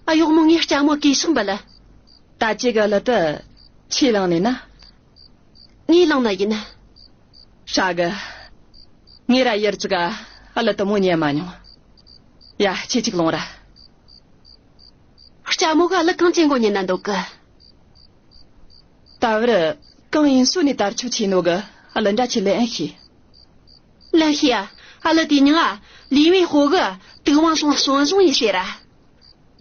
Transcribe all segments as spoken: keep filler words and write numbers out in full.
ཨ། གཡོག་མོ། ངས་ལྕམ་མོ་གུས་ཕྱག་འབུལ། ད་ཅི་གི་གླུ་དེ་ཁྱོས་བླངས་ནས་ན། ངས་བླངས་ནི་ཡིན། ཧྲ་གི། ངས་ར་ཡར་ཅིག་ག་གླུ་དེ་མོ་ཉན་མ་མྱོང་། ཡ། ཁྱོས་ཅིག་ལོངས་ར། ལྕམ་མོ་གིས་གླུ་གང་ཅན་གོ་ཉན་ན་འདོད་གི། ད་བར་གང་ཡིན་སོ་ནས་དར་ཁྱབ་ཆེ་ནོ་གི་གླུ་འདྲ་ཁྱོས་ལེན་ཤེས། ལེན་ཤེས་ཡ། གླུ་དེའི་མྱིང་ང་ལི་ཝེ་ཧོ་གི་དུག་དབང་སོང་གསོན་བཟུང་ཡི་ཟེར་ར།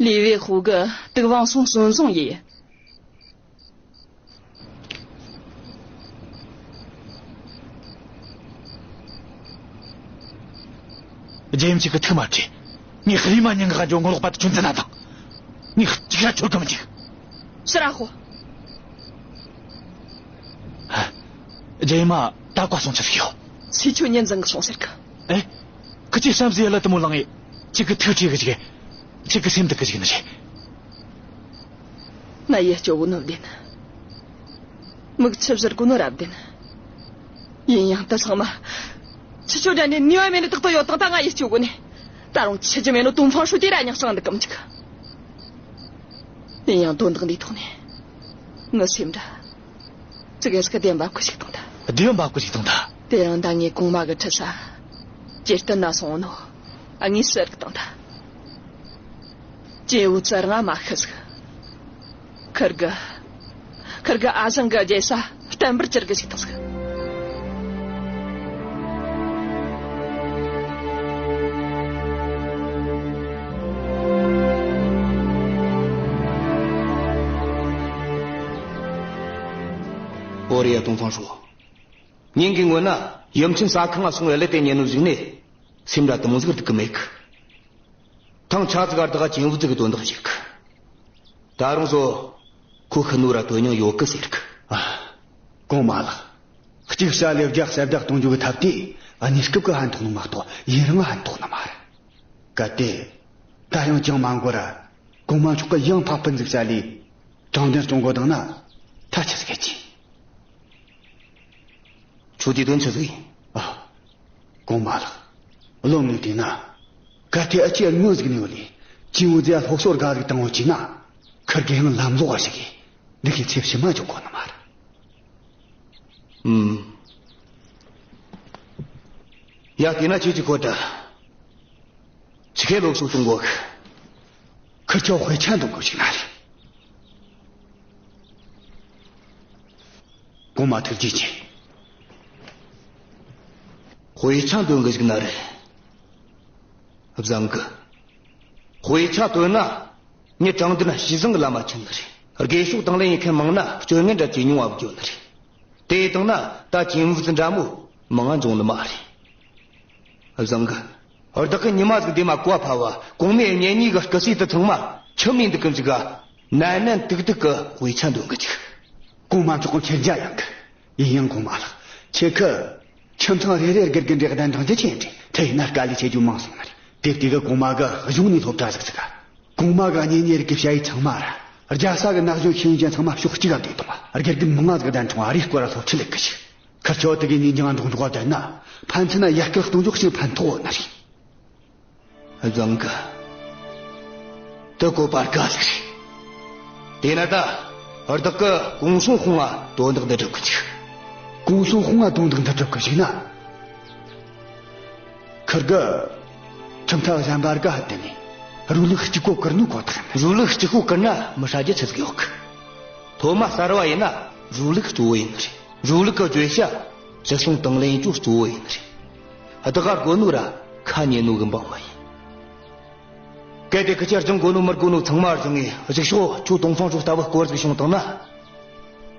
ལི་ཝེ་ཧོ་གི་དུག་དབང་སོང་གསོན་བཟུང་ཡི། རྒྱལ་ཡུམ་ཁྱེད་ཀྱིས་ཐུགས་མ་ཁྲོས། ངས་རེམ་མ་ཉིན་གང་ཇོ་ངོ་ལོག་པ་དེ་ཁྱོད་འཛིན་ན་དང་། ངས་གཅིག་ར་འཆོར་གི་མི་འཇུག། ཤི་ར་ཤོག། རྒྱལ་ཡུམ་མ་ད་བཀའ་གསུང་ཆི་ཟིག་ཡོད། སུས་ཁྱོད་ཉིན་བཟང་གི་སོང་ཟེར་གི། ཨེ། ཁི་ཆོས་བསམ་གཟས་གླུ་དེ་མོ་བླངས་ཡི། ཁྱེད་ཀྱི་ཐུགས་ཁྲོས་གི་ཟིག། ཁྱེད་ཀྱི་སེམས་སྡུག་གི་ཟིག་ནི་རེད། ང་ཡིད་སྐྱོ་གོ་ནོ་བདེན། མིག་ཆུ་བཞུར་གོ་ནོ་ར་བདེན། ཡིན་ཡང་དེ་ཚང་མ་ཁྱེད་ཆོ་འདྲ་ནི་ནུས་པ་མེད་ནི་ཏག་ཏག་ཡོད་དང་། ད་ང་ཡིད་སྐྱོ་གོ་ནི། ད་རུང་ཆི་རྒྱུ་མེད་ནོ་ཏོང་ཧྥང་ཧྲོས་དེ་ར་ཉག་ཅང་འདུག་གམ་འཇུག། ཡིན་ཡང་དོན་དག་འདིའི་ཐོག་ནས་ངའི་སེམས་འདྲ་ཙི་གེ་ཟིག་བདེ་འབབ་གི་ཞིག་བཏང་ད། བདེ་འབབ་གི་ཞིག་བཏང་ད། དེ་རིང་ད་ངས་གོང་མ་གི་ཁྲི་ས་ཇེ་བརྟན་ན་སོང་ནོ་དངོས་སུ་རིག་བཏང་ད། ཅིན་ཝུ་ཙི་རང་ང་མ་ཤི་ཟིག། ཁིར་གི། ཁིར་གི་ཨ་ཞང་གི་རྒྱལ་ས་བརྟན་པོར་གྱུར་གི་ཞིག་བཏང་ཟིག། ཨོ་རེད་ཡ། ཏོང་ཧྥང་ཧྲོས། ཉིན་གི་སྔོན་ན་ཡུམ་ཆེན་ཟ་ཁང་ང་སོང་བའི་གླུ་དེ་ཉན་ནོ་གཞུག་ནས་སེམས་འདྲ་དེ་མོ་ཟིག་སྡུག་གི་མེད་གི། ཐེངས་ཆ་ཙིག་ག་བདག་ག་ཅིན་ཝུ་ཙི་གི་དོན་དག་ཞིག་གི། ད་རུང་སོ་ཁོ་ཤི་ནོ་ར་དོན་སྙིང་ཡོད་གི་ཟེར་གི། ཨ། གོང་མ་ལགས། གཅིག་བྱ་ལས་བརྒྱ་གསལ་བརྡ་གཏོང་རྒྱུ་གི་ཐབས་དེ་གནས་སྐབས་གི་ཕན་ཐོགས་ནོ་མ་གཏོགས་ཡུན་རིང་ཕན་ཐོགས་ནི་མ་རེད། གལ་ཏེ་ད་ཡང་ཅང་མ་འགོར་ར་གོང་མ་མཆོག་གི་ཡང་ཕ་སྤུན་ཟིག་བྱ་ལས་དྲང་བདེན་སྐྱོང་དགོས་བཏང་ན་ད་ཆི་ཟིག་ཡེད་རྒྱུ། ཁྱོད་དེ་དོན་ཆི་ཟིག་ཡིན། ཨ། གོང་མ་ལགས། བློན་ངས་བལྟས་ན། གལ་ཏེ་ཨ་ཅེ་སྔོན་ཟིག་ནས་ཡོད་ལས་ཅིན་ཝུ་ཙི་ཡ་སློབ་གསོ་དགའ་ཟིག་བཏང་ཡོད་ཅེ་ན། ཁིར་གེ་ཡང་ལམ་ལོག་བ་ཞིག་གིས་འདི་གི་ཚེ་ཕྱི་མ་འཇོག་གོ་ནི་མ་རེད། ཨུམ། ཡ། དེ་ན་ཁྱོས་ཅིག་གོ་དྲ། ཆི་ཁའི་སློབ་གསོ་གཏོང་དགོས་གི། ཁིར་ཆོ་དཔེ་ཆ་འདོན་དགོས་ཞིག་ན་རེད། གོང་མ་ཐུགས་རྗེ་ཆེ། དཔེ་ཆ་འདོན་གི་ཞིག་ན་རེད། བཟང་གི། དཔེ་ཆ་བཏོན་ན་མྱི་དྲང་བདེན་ཞི་བཟང་གི་ལམ་མ་ཕྱིན་ནི་རེད། དགེ་ཕྱོགས་དང་ལེན་ཡེད་མཁན་མང་ན་སྤྱོད་ངན་འདྲ་ཇེ་ཉུང་བ་འགྱོ་ནི་རེད། དེ་བཏང་ན་ད་ཅིན་ཝུ་ཙི་འདྲ་མོ་མང་ང་འབྱུང་ནི་མ་རེད། བཟང་གི། བདག་གི་ཉི་མ་ཟིག་འདི་མ་གོ་བ་ཕ་བ་གོང་མའི་གཉེན་ཉེ་གི་སྐུ་སྲས་དེ་ཚང་མ་ཁྱིམ་ནས་འདུག་གི་འཇུག་ག་ནན་ནན་ཏིག་ཏིག་གི་དཔེ་ཆ་འདོན་གི་འཇུག། གོང་མ་མཆོག་གི་མཁྱེན་རྒྱ་ཡངས་གི། ཡིན་ཡང་གོང་མ་ལགས། ཁྱེད་ཀྱི་ཁྱིམ་ཚང་རེ་རེར་དགེ་རྒན་རེ་གདན་དྲངས་རྒྱུ་ཆེ་འདྲ། དེ་ཡིན་ན་དཀའ་ལས་ཆེ་རྒྱུ་མང་སོང་ནི་རེད། དེབ་དེ་གི་གོང་མ་གི་གཞུང་ནས་སློབ་གྲྭ་ཟིག་ཟིག་ག་གོང་མ་གི་གཉེན་ཉེ་རིགས་ཀྱི་ཞ་ཡི་ཚང་མ་ར། རྒྱལ་ས་གི་ན་གཞོན་ཤེས་ཡོན་ཅན་ཚང་མ་ཕྱོགས་གཅིག་ག་བསྡུས་བཏང་བ། དགེ་རྒན་མང་ང་ཟིག་གདན་དྲངས་བ། རེས་སྐོར་ར་སློབ་ཁྲིད་ལས་གི་ཞིག། ཁིར་ཆོ་དེ་གི་ཉིན་རྒྱང་འགྲོགས་འགྲོགས་བསྡད་ན། ཕན་ཚུན་ན་ཡར་སྐུལ་གཏོང་རྒྱུ་ཞིག་ཕན་ཐོགས་ནི་རེད། བཟང་གི། དེ་བཀོད་པ་དགའ་ཟིག་རེད། དེ་ན་ད་བདག་གི་གུང་སུན་ཧུང་ང་དོན་དག་འདི་སྒྲུབ་གི་འཇུག། གུང་སུན་ཧུང་ང་དོན་དག་འདི་སྒྲུབ་གི་འཇུག་ན། ཁིར་གི་ཁྲིམས་ཐག་གཞན་པ་དགའ་ཧ་དེ་ནས་རུ་ལུགས་གཅིག་པོ་བཀུར་ནོ་ཁོ་ཐག་ཡིན། རུ་ལུགས་གཅིག་པོ་བཀུར་ན་མི་ཧྲ་རྒྱུ་ཆི་ཟིག་ཡོད་གི། སློབ་མ་གསར་བ་ཡིན་ན་རུ་ལུགས་གཙོ་བོ་ཡིན་ནི་རེད། རུ་ལུགས་གི་བརྗོད་བྱ་ཅི་གསུང་དང་ལེན་རྒྱུ་གཙོ་བོ་ཡིན་ནི་རེད། བདག་ག་དགོས་ནོ་ར་ཁ་ཉན་ནོ་གི་འབངས་མ་ཡིན། གལ་ཏེ་ཁི་ཆོས་སྦྱང་དགོས་ནོ་མི་དགོས་ནོ་ཚང་མ་སྦྱངས་ངེ་གཞུག་ཕྱོགས་ཁྱོད་ཏོང་ཧྥང་ཧྲོས་ལྟ་བུ་སྐོར་ཟིག་བྱུང་བཏང་ན།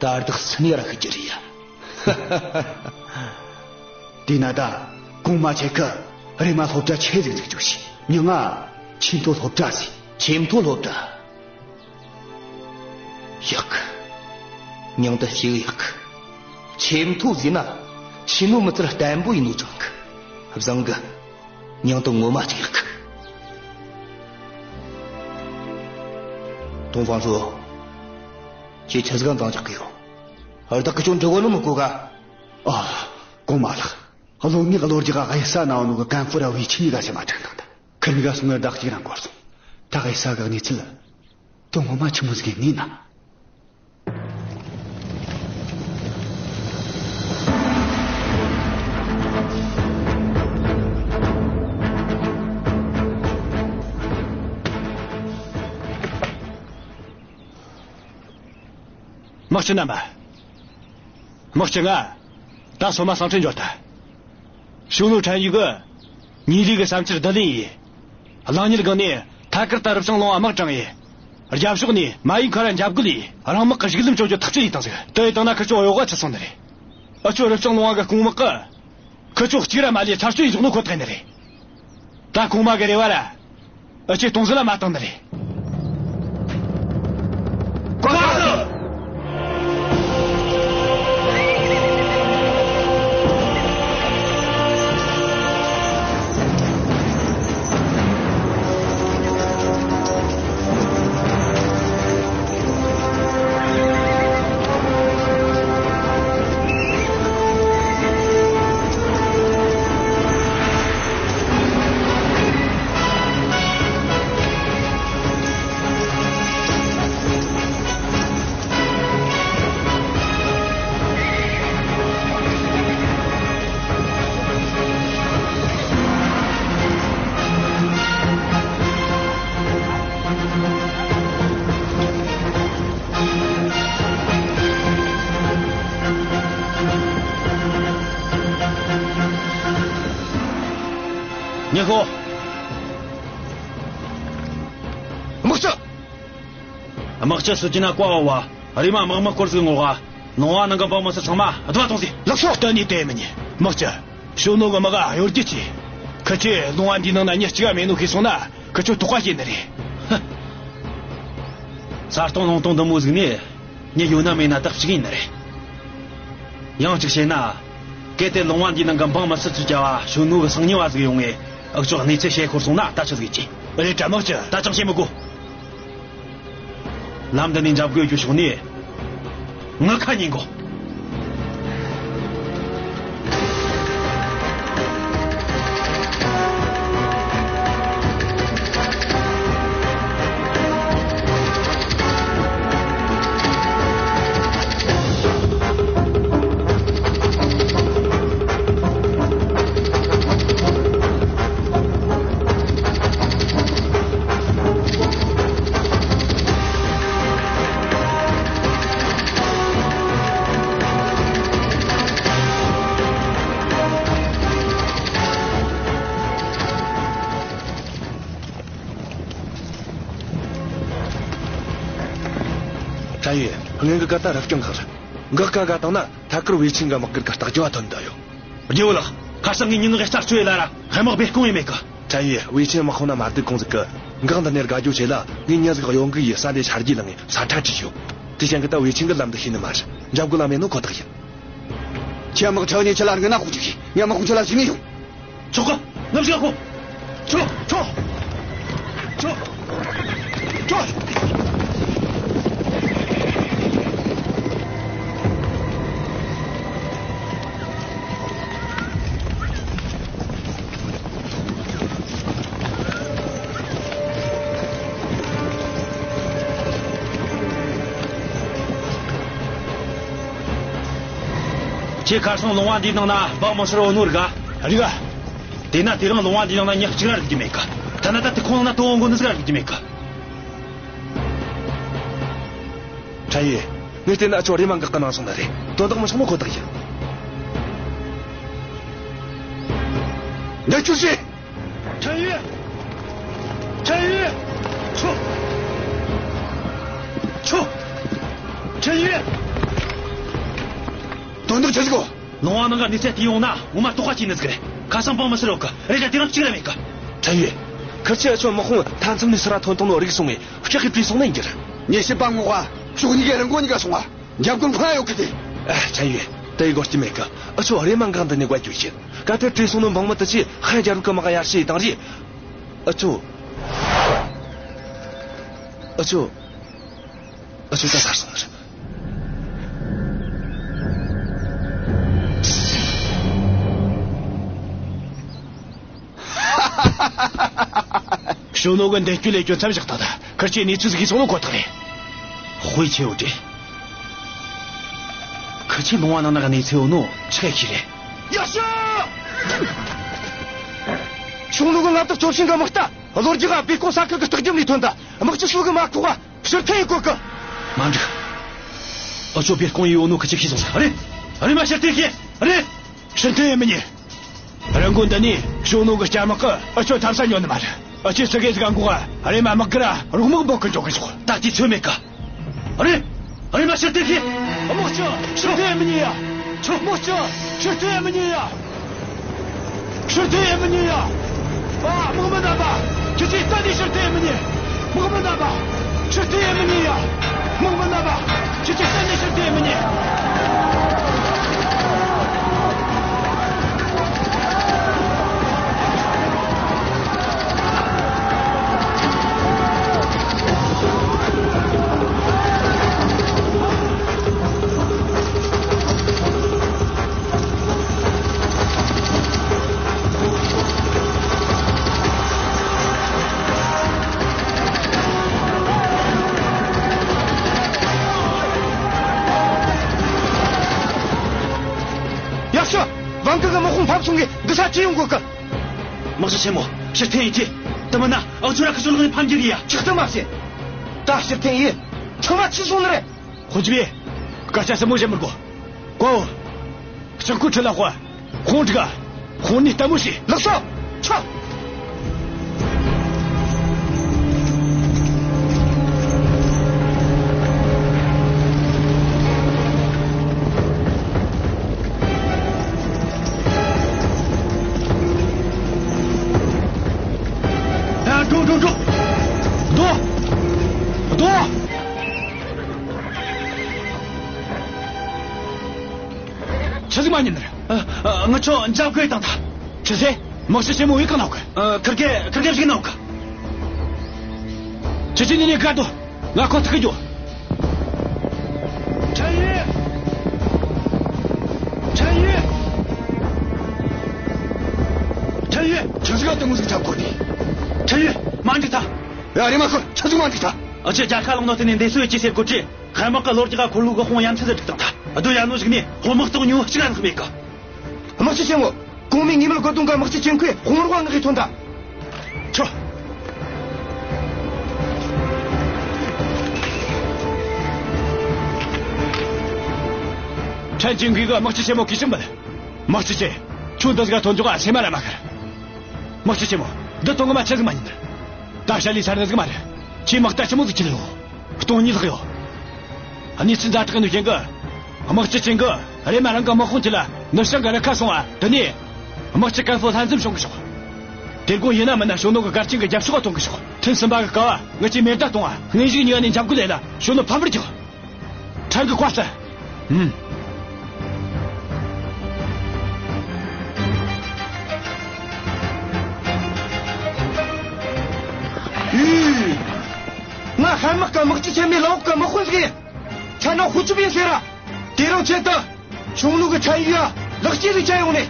ད་བདག་སུན་ཡ་ར་ཤི་རྒྱུ་རེད་ཡ། དེས་ན་ད་གོང་མ་ཁྱེད་ཀྱིས་རེམ་མ་སློབ་གྲྭ་ཆེ་ཟིག་འཛུགས་རྒྱུ་བྱོས། མྱིང་ང་ཆེས་མཐོ་སློབ་གྲྭ་ཟེར། ཆེས་མཐོ་སློབ་གྲྭ། ཡག་གི། མྱིང་དེ་ཞེ་གི་ཡག་གི། ཆེས་མཐོ་ཟེར་ན་ཆེས་ནོ་མི་ཚད་བརྟན་པོ་ཡིན་ནོ་ཅང་གི། བཟང་གི། མྱིང་དེ་ངོ་མ་ཅིག་ཡག་གི། ཏོང་ཧྥང་ཧྲོས། ཁྱོས་ཆི་ཟིག་ག་འདང་རྒྱག་གི་ཡོད། བདག་གིས་ཁྱོད་འདྲི་གོ་ནོ་མི་གོ་ག་ཨ། གོང་མ་ལགས། བློན་ངས་གློ་རྒྱག་ག་གཡུལ་ས་ན་ཡོད་ནོ་གི་ཀན་ཧྥུ་ར་ཝེ་ཆིང་གཉིས་ཀ་ཕྱི་མ་དྲངས་བཏང་ད། ཁིར་གཉིས་ཀ་སོང་ངེ་ཟླ་གཅིག་རིང་འགོར་སོང་། ད་གཡུལ་ས་གི་གནས་ཚུལ་ དོན་ངོ་མ་ཆི་མོ་ཟིག་ཡིན་ནི་ན། དམག་སྤྱི་རྣམ་པ། དམག་སྤྱི་ང་། ད་སོ་མ་སང་ཁྲིན་འབྱོར་ཐལ། ཞུང་ནུ་ཁྲན་ཡུས་གི་ཉེ་ལི་གི་བསམ་འཆར་བསྡུ་ལེན་ཡིས། གླང་ཉལ་གང་ནས་ཐད་ཀར་ད་རུབ་བྱང་ལུང་བ་དམག་དྲངས་ཡིས། རྒྱབ་ཕྱོགས་ནས་མ་ཡིན་ཁ་ར་འཇབ་རྒོལ་ཡིས་རང་དམག་གི་གཞུག་ལམ་གཅོད་རྒྱུ་ཐག་གཅོད་ཡིས་བཏང་ཟིག། དེ་ཡིས་བཏང་ན་ཁི་ཆོ་གཡོ་ག་ཆི་སོང་ནི་རེད། ཨ་ཆོ་རུབ་བྱང་ལུང་བ་གི་སྐུང་དམག་གི། ཁི་ཆོ་གཅིག་ར་མ་ལུས་ཚར་གཅོད་ཡིས་འཇོག་ནོ་ཁོ་ཐག་ཡིན་ནི་རེད། ད་གོང་མ་གི་རེ་བ་ར། ཨ་ཆེ་སྟོང་ཟིག་ལ་མ་བཏང་ནི་རེད། བཀའ་སྩལ། ཉི་ཤོ། དམག་སྤྱི། དམག་སྤྱི་སུ་ཅི་ན་བཀའ་ཕོབས་པ། རེམ་མ་དམག་མི་སྐོར་ཟིག་ངོ་ག། ལུང་བ་ནང་གི་འབངས་མི་སེར་ཚང་མ་བསྡུ་བ་གཏོང་ཟིག། ལགས་སོ། གཏན་ནས་དེ་མི་ཉན། དམག་སྤྱི། ཞུང་ནུ་གི་དམག་གཡོ་སྒྱུ་ཆེ། ཁི་ཆོས་ལུང་བ་འདིའི་ནང་ན་མྱི་གཅིག་ག་མེད་ནོ་ཤེས་སོང་ན་ཁི་ཆོ་དོགས་པ་སྐྱེ་ནི་རེད། ཧ། ས་སྟོང་ལུང་སྟོང་འདི་མོ་ཟིག་ནས་མྱི་ཡོད་ན་མེད་ན་ཏག་ཅིག་ཡིན་ནི་རེད། ཡང་གཅིག་བཤད་ན། གལ་ཏེ་ལུང་བ་འདིའི་ནང་གི་འབངས་མི་སེར་ཚོས་བྱ་བ་ཞུང་ནུ་གི་གསང་ཉུལ་བ་ཟིག་ཡོང་ངས་འུ་ཅོ་གནས་ཚུལ་བཤད་ཁུར་སོང་ན་ད་ཆི་ཟིག་ཡེད་རྒྱུ། རེད་དྲ་དམག་སྤྱི། ད་ཅང་བཤད་མི་དགོས། ལམ་འདི་ནས་འཇབ་རྒོལ་རྒྱུ་ཕྱོགས་ནས་ངི་ཁ་ཉན་གོ། ཁྲན་ཡུས། ངེད་གི་ག་ད་རབ་སྐྱོང་ཁག་རེད། འགག་ག་ག་བཏང་ན་ཐད་ཀར་ཝེ་ཆིང་གི་དམག་སྒར་གི་རྟགས་རྒྱུ་བ་ཐོན་འདི་ཡོད། རྒྱལ་བོ་ལགས། ཁ་སང་ངས་མྱི་ངག་གི་རྩད་གཅོད་ཡེ་ལ་ར་ཧན་དམག་སྦས་སྐུང་ཡེ་མེད་གི། ཁྲན་ཡུས། ཝེ་ཆིང་དམག་དཔུང་ན་མ་བསྡད་གོང་ཟིག་གི། འགག་འདི་ནས་དགའ་རྒྱུ་བྱེད་ལ་ངས་མྱི་ཟིག་གཡོ་འགུལ་ཡེ་ས་འདི་ཆ་རྒྱུས་ལ་ངས་ས་ཁྲ་བྲིས་ཡོད། དེ་ཅན་གི་ད་ཝེ་ཆིང་གི་ལམ་འདི་ཤེས་ནི་མ་རེད། འཇབ་རྒོལ་ལ་མེད་ནོ་ཁོ་ཐག་ཡིན། ཁྱེད་དམག་ཁྲལ་ཉེ་ཆེ་ལ་ངན་ན་ཁུག་ཅིག་ངས་དམག་དཔུང་ཆེ་ལ་ཞིག་ནས་ཡོང་། ཆོག་གི། ངམ་ཞིག་ཁོ། ཆོ། ཆོ། ཆོ། ཆོ། ཁྱེད་ཁ་སང་ལུང་བ་འདིའི་ནང་ན་འབངས་མི་སེར་བོ་ནོར་ག། རིག་ག། དེས་ན་དེ་རིང་ལུང་བ་འདིའི་ནང་ན་མྱི་གཅིག་ར་རིག་རྒྱུ་མེད་ག། ཐ་ན་ད་དེ་ཁོང་ནང་ན་དོ་བོ་མགོ་ནི་ཟིག་ར་རིག་རྒྱུ་མེད་ག། ཁྲན་ཡུས། ངས་བལྟས་ན་འུ་ཆོ་རེམ་མ་འགག་གི་ནང་སོང་ནི་རེད། དོན་དག་མི་ཆོག་ནོ་ཁོ་ཐག་ཡིན། འདི་ཁྱོད་ཤེས། ཁྲན་ཡུས། ཁྲན་ཡུས། ཆོ། ཆོ། ཁྲན་ཡུས། དོན་དག་ཆི་ཟིག་གོ། ལུང་བ་ནང་གི་གནས་ཚུལ་དེ་ཡོང་ན་ངོ་མ་དོགས་པ་སྐྱེ་ནི་ཟིག་རེད། ཁ་སང་འབངས་མི་སེར་བོ་གི་རེ་ག་དེ་རིང་གཅིག་ར་མེད་གི། ཁྲན་ཡུས། ཁི་ཆོས་འུ་ཆོ་དམག་དཔུང་མཐའ་མཚམས་ནས་ཚུར་ར་ཐོན་བཏང་ནོ་རིག་སོང་ངས་སྐྲག་གིས་བྲོས་སོང་ནི་ཡིན་རྒྱུ་རེད། ཉེ་ཤེས་པ་ངོ་ག་ཕྱོགས་གཉིས་ཀའི་རི་མགོ་གཉིས་ཀ་སོང་བ། འཇབ་རྒོལ་ཁོ་ན་ཡོད་གི་དེ། ཨ། ཁྲན་ཡུས། དེ་ཡི་སྒོ་སྐྱི་མེད་གི། འུ་ཆོ་རེམ་མ་འགག་འདི་ནས་བརྒལ་རྒྱུ་ཡིན། གལ་ཏེ་བྲོས་སོང་ནོ་འབངས་མི་དེ་ཆོས་ཧན་རྒྱལ་རབས་གི་དམག་ག་ཡར་ཞུ་ཡེ་བཏང་རེ། འུ་ཆོ། འུ་ཆོ། འུ་ཆོ་ད་ཚར་སོང་ནི་རེད། ཞུང་ནུ་གི་མདུན་སྐྱོད་ལས་སྐྱོན་མཚམས་བཞག་ཐལ། ད་ ཁིར་ཆོས་གནས་ཚུལ་ཟིག་གི་སོང་ནོ་ཁོ་ཐག་རེད། དཔེ་ཆེ་བོ་རེད། ཁིར་ཆོས་ལུང་བ་ནང་ན་གནས་ཚུལ་ཡོད་ནོ་ཆི་ཁ་ཤས་རེད། ཡ་ཤོ། ཞུང་ནུ་གི་མངའ་བདག་ཅོ་ཤིན་གི་དམག་རྟ་ལོ་རྒྱུས་ག་སྦས་སྐུང་ས་ཁུལ་གི་སྟག་རྒྱུམ་ནས་ཐོན་ད། དམག་སྤྱི་སུ་གི་མ་ཁོག་ག་ཕྱིར་འཐེན་ཡེ་གོ་གི། མ་འགྲིག། ཨ་ཅོ་སྦས་སྐུང་ཡེ་ཡོད་ནོ་ཁིར་ཆོས་ཤེས་སོང་ས་རེད། རེམ་མ་ཕྱིར་འཐེན་ཤེས་རེད། ཕྱིར་འཐེན་ཡེ་མི་ཉན། རི་མགོ་འདི་ནས་ཞུང་ནུ་གི་སྐྱ་དམག་གིས་ཨ་ཅོ་འཐབ་ས་ཉོ་ནི་མ་རེད། ཨ་ཅེ་ཙི་གེ་ཟིག་ག་འགོག་ག་རེམ་མ་དམག་སྒར་ར་རོགས་དམག་འབོད་གི་འཇོག་གི་ཆོག་ད་དུས་ཚོད་མེད་གི། རེད། རེམ་མ་ཕྱིར་འཐེན་ཤེས། དམག་སྤྱི་ཕྱིར་འཐེན་ཡེ་མི་ཉན་ཡ། ཆོ། དམག་སྤྱི་ཕྱིར་འཐེན་ཡེ་མི་ཉན་ཡ། ཕྱིར་འཐེན་ཡེ་མི་ཉན་ཡ། ཨ། དམག་མི་རྣམ་པ། ཁྱེད་ཆོས་གཏན་ནས་ཕྱིར་འཐེན་ཡེ་མི་ཉན། དམག་མི་རྣམ་པ། ཕྱིར་འཐེན་ཡེ་མི་ཉན་ཡ། དམག་མི་རྣམ་པ། ཁྱེད་ཆོས་གཏན་ནས་ཕྱིར་འཐེན་ཡེ་མི་ཉན། ཡག་ཤོ། ཝང་ཀི་གི་དམག་དཔུང་ཕམ་སོང་གི། འདི་ས་ཅི་ཡོང་གོ་གི། དམག་སྤྱི་ཆེན་མོ། ཕྱིར་འཐེན་ཡེ་རྒྱུ། དེ་མིན་ན་ཨ་ཚོ་ར་ཁི་ཚོ་ལག་ནས་ཕམ་རྒྱུ་རེད་ཡ། ཆག་ཐུབ་མ་བྱེད། ད་ཕྱིར་འཐེན་ཡེ། ཚང་མ་ཚུད་སོང་ནི་རེད། ཧོ་ཅི་བེ། སྐད་ཆ་ཟབ་མོ་བཤད་མི་དགོས། ཀོ། ལྕགས་སྐུད་ཁྲི་ལ་ཧོ། ཁོང་འགྲིག་ག་ཁོང་ནི་ལྟད་མོ་བྱེད། ལགས་སོ། ཆོ། ཨ། འགྲོ་འགྲོ་འགྲོ། འགྲོ། འགྲོ། ཆི་ཟིག་མ་ཉན་ནི་རེད། ཨ། ཨ། ང་ཆོ་འཇབ་རྒོལ་བཏང་ཐལ། ཆི་ཟེར། དམག་སྤྱི་ཆེན་མོ་བོས་གང་ན་ཡོད་གི། ཨ། ཁིར་གེ་ཁིར་གེ་བཞུགས་ན་ཡོད་གི། ཁྱེད་ཆོས་འདི་ནས་ག་འདུག་ང་ཁོ་ཐུག་གི་འགྱོ། ཁྲན་ཡུས། ཁྲན་ཡུས། ཁྲན་ཡུས། ཆི་ཟིག་ག་དེ་མོ་ཟིག་འཇབ་གོ་དེ། ཁྲན་ཡུས། མ་འགྲིག་ཐལ། ཡ། རེམ་མ་ཁོ་ཆི་ཟིག་མ་འགྲིག་ཐལ། ཨ་ཅེ་རྒྱལ་ཁ་ལོངས་ནོ་དེ་ནས་འདས་སོ་ཡེ་ཅི་ཟེར་གོ་དྲི། ཧན་དམག་གི་ལོ་རྒྱུས་ག་འཁོར་ལོ་གི་དཔུང་ཡ་མཚན་ཟིག་སྒྲིག་བཏང་ཐལ། ཨ། དོ་ཡ་ནོ་ཟིག་ནས་དཔུང་དམག་སྟོང་ཉུང་གཅིག་ར་ལྷག་མེད་གི། དམག་སྤྱི་ཆེན་མོ། གོང་མའི་ངེས་མེད་དགོད་གཏོང་ག་དམག་སྤྱི་ཆེན་ཁོས་དཔུང་རོགས་ང་གིས་ཐོན་ད། ཆོ། ཁྲན་ཅིང་གུས་གིས་དམག་སྤྱི་ཆེན་མོ་གུས་ཕྱིན་པ་ལ། དམག་སྤྱི་ཆེན། ཁྱོད་འདི་ཟིག་ག་ཐོན་འཇོག་ག་སེམས་མ་ར་མ་ཁར། དམག་སྤྱི་ཆེན་མོ། འདི་གཏོང་གི་མ་ཆི་ཟིག་མ་ཉན། ད་བཤད་ལས་ཚར་ནི་ཟིག་མ་རེད། ཁྱོས་དམག་རྟ་ཆི་མོ་ཟིག་ཁྱེར་ཡོང་། སྟོང་ཉིས་ལྷག་ཡོད། གནས་ཚུལ་ཛ་དྲག་ཡིན་ནོ་རྐྱེན་གིས། དམག་སྤྱི་ཆེན་གིས་རེམ་མ་རང་གི་དམག་དཔུང་ཁྲིད་ལ་ནུབ་བྱང་གི་རི་ཁ་སོང་བ་དེ་ནས། དམག་སྤྱི་ཀན་ཧྥུ་ལྷན་འཛོམས་བྱུང་གི་ཤོག་དེ་དགོང་ཡིན་ན་མིན་ན་ཞུང་ནུ་གི་སྒར་ཆེན་གི་རྒྱབ་ཕྱོགས་ག་ཐོན་གི་ཤོག་ཐུན་གསུམ་པ་གི་སྐབས་ང་ཆོས་མེ་མདའ་གཏོང་བ། དངོས་གཞི་གཉིས་ཀ་ནས་འཇབ་རྒོལ་ལས་ལ་ཞུང་ནུ་ཕམ་པར་རྒྱག་ཁྲན་གིས་བཀའ་སྩལ། ཨུམ། ཨུ། ང་ཧན་དམག་གི་དམག་སྤྱི་ཆེན་མོའི་ལག་འོག་གི་དམག་དཔོན་ཟིག་ཡིན། ཁྲན་ནང་ཧུ་ཅི་པིན་ཟེར་ར། དེ་རིང་ཆེད་དུ་ཞུང་ནུ་གི་ཁྲན་ཡུས་ལག་སྐྱེས་ཟིག་བྱས་ཡོང་ནས།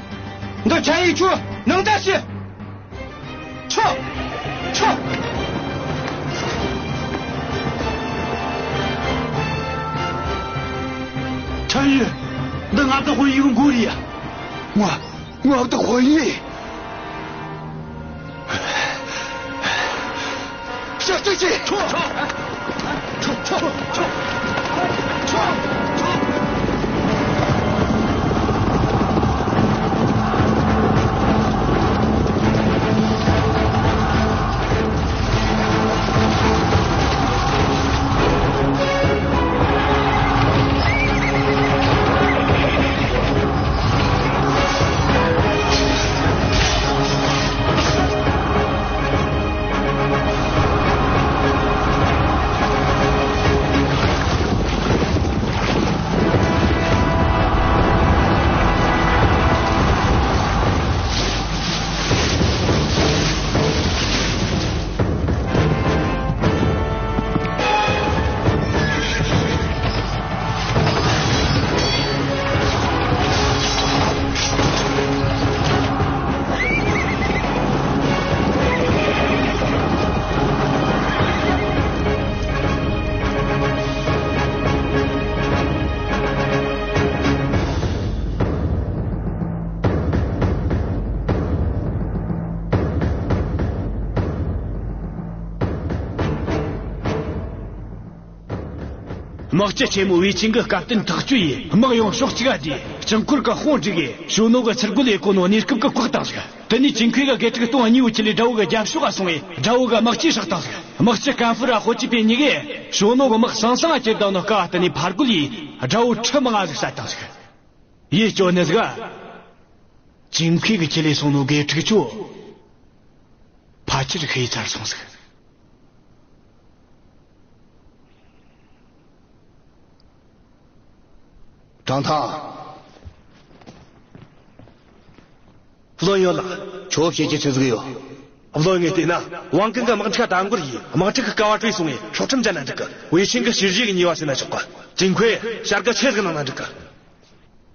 འདི་ཁྲན་ཡུས་ཁྱོད་ནང་ད་ཤི། ཆོ། ཆོ། ཁྲན་ཡུས། འདི་མངའ་བདག་དཔོན་ཡུས་གི་མགོ་རེད་ཡ། ང་། མངའ་བདག་དཔོན་ཡུས། ཞག་གཅིག་གིས། ཆོ། ཆོ། ཆོ། ཆོ། ཆོ། དམག་སྤྱི་ཆེན་མོ་ཝེ་ཆིང་གིས་སྐབས་བསྟུན་ཐག་གཅོད་ཡས། དམག་ཡོངས་ཕྱོགས་གཅིག་ག་བསྡུས། བྱང་ཁོར་གི་དཔུང་བསྒྲིགས་ཡས། ཞུང་ནུ་གིས་ཚུར་རྒོལ་ཡས་གོ་ནོ་གནས་སྐབས་གི་བཀག་བཏང་ཟིག། དེ་ནས་ཅིན་ཁུའེ་གིས་དགེ་ཕྲུག་སྟོང་གཉིས་བོ་ཁྲིད་ལས་དགྲ་བོ་གི་རྒྱབ་ཕྱོགས་ག་སོང་ངས་དགྲ་བོ་གི་དམག་སྤྱི་སྲེག་བཏང་ཟིག། དམག་སྤྱི་ཀན་ཧྥུ་ར་ཧོ་ཅི་པེ་གཉིས་གིས་ཞུང་ནུ་གི་དམག་ཟང་ཟིང་ང་ཁྱེར་བཏང་ནོ་སྐ་བ་བསྟུན་ནས་ཕར་རྒོལ་ཡས། དགྲ་བོ་ཁྲི་མང་ང་ཟིག་བསད་བཏང་ཟིག། ཡིད་སྐྱོ་ནི་ཟིག། ཅིན་ཁུའེ་གིས་ཁྲིད་ལས་སོང་ནོ་དགེ་ཕྲུག་ཚོ་ཕལ་ཆེར་ཤི་ཚར་སོང་ཟིག། ཀྲང་ཐང་། བློན་ཡོད་ལགས། ཁྱོད་བཤད་རྒྱུ་ཆི་ཟིག་ཡོད། བློན་ངས་བལྟས་ན་ཝང་ཀིན་གིས་དམག་འཁྲུག་གཏོང་རྒྱུ་ཡས། དམག་འཁྲུག་གི་སྐ་བ་བྲོས་སོང་ངས་སྲོག་ཁྲིམས་བཅད་ན་འགྲིག་གི། ཝེ་ཆིང་གིས་ཞི་བདེ་གི་ཉེས་པ་སེལ་ན་ཆོག་གི། ཅིན་ཁུའེ་བྱ་དགའ་ཆི་ཟིག་གནང་ན་འགྲིག་གི།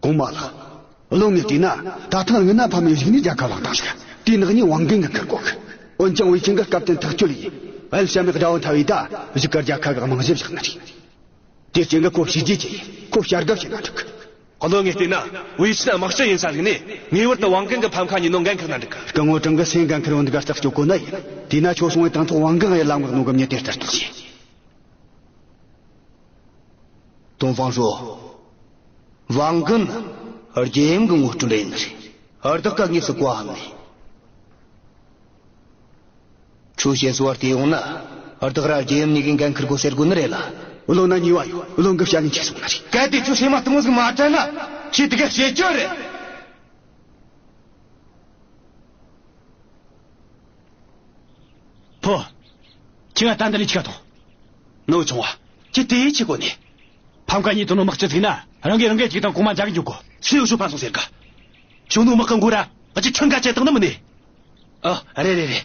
གོང་མ་ལགས། བློན་ངས་བལྟས་ན་ད་ཐེངས་སྔོན་ན་ཕམ་ཡས་གཞུག་ནས་རྒྱལ་ཁ་བླངས་བཏང་ཟིག། དེའི་ནག་ཉེས་ཝང་ཀིན་གིས་འཁུར་དགོས་གི། འོན་ཀྱང་ཝེ་ཆིང་གིས་སྐབས་བསྟུན་ཐག་གཅོད་ཡས། ཨེལ་ཤ་མེ་དགྲ་བོ་འཐབ་ཡས། ད་གཞུག་གི་རྒྱལ་ཁ་གི་རྨང་གཞི་བཞག་ནི་རེད། དེ་རྐྱེན་གིས་ཁོ་བྱས་རྗེས་ཅན་ཡིན། ཁོ་བྱ་དགའ་བྱིན་ན་འགྲིག་གི། བློན་ངས་བལྟས་ན་ཝེ་ཆིང་དམག་སྤྱི་ཡིན་ས་ཟིག་ནས་ངེས་པར་དུ་ཝང་ཀིན་གི་ཕམ་ཁ་ཉོས་ནོ་འགན་འཁུར་ན་འགྲིག་གི། སྐུ་ངོ་ཀྲང་གིས་སེམས་འགན་འཁུར་བོ་འདི་ག་རྩད་གཅོད་གོ་ནི་ཡིན། དེས་ན་ཁྱོད་སོང་ངས་དང་ཐོག་ཝང་ཀིན་ཡར་ལངས་མི་ནོ་གི་མྱི་དེ་ལྟ་རྟོག་བྱོས། ཏོང་ཧྥང་ཧྲོ། ཝང་ཀིན་རྒྱལ་ཡུམ་གི་ངོ་སྤྲོད་ཡིན་ནི་རེད། བདག་ག་དངོས་སུ་བཀའ་ཕབ་ནས། ཁྱོད་བཤད་སྲོལ་བར་དུ་ཡོང་ན་བདག་ར་རྒྱལ་ཡུམ་གཉིས་ཀས་འགན་འཁུར་དགོས་ཟེར་གོ་ནི་རེད་ལ། བློན་ན་ཉེས་པ་ཡོད། བློན་གིས་བཤད་ལན་ཆི་གསུངས་ནི་རེད། གལ་ཏེ་ཁྱོད་སེམས་མ་གཏིང་ཟིག་མ་དྲན་ན་ཁྱོས་དེ་ག་བཤད་རྒྱུ་རེད། ཕོ། ཁྱོས་ང་ད་འདི་ནས་ཆི་ག་ཐོངས། ནུ་ཆུང་བ། ཁྱོས་དེ་ཡིད་ཆེས་གོ་ནི། ཕམ་ཁ་ཉོས་ཐུབ་ནོ་དམག་སྤྱི་ཟིག་ན་རང་གིས་རང་གི་ཅིག་དང་གོང་མ་མཇལ་གི་འགྱོ་དགོས། ཁྱོས་ཡོ་ཤུ་ཕན་སོང་ཟེར་ག། ཞུང་ནུ་དམག་གི་མགོ་ར་ཨ་ཅེ་ཁྲིམས་འགལ་བྱས་བཏང་ནི་མིན་ནི། ཨ། རེད་རེད་རེད།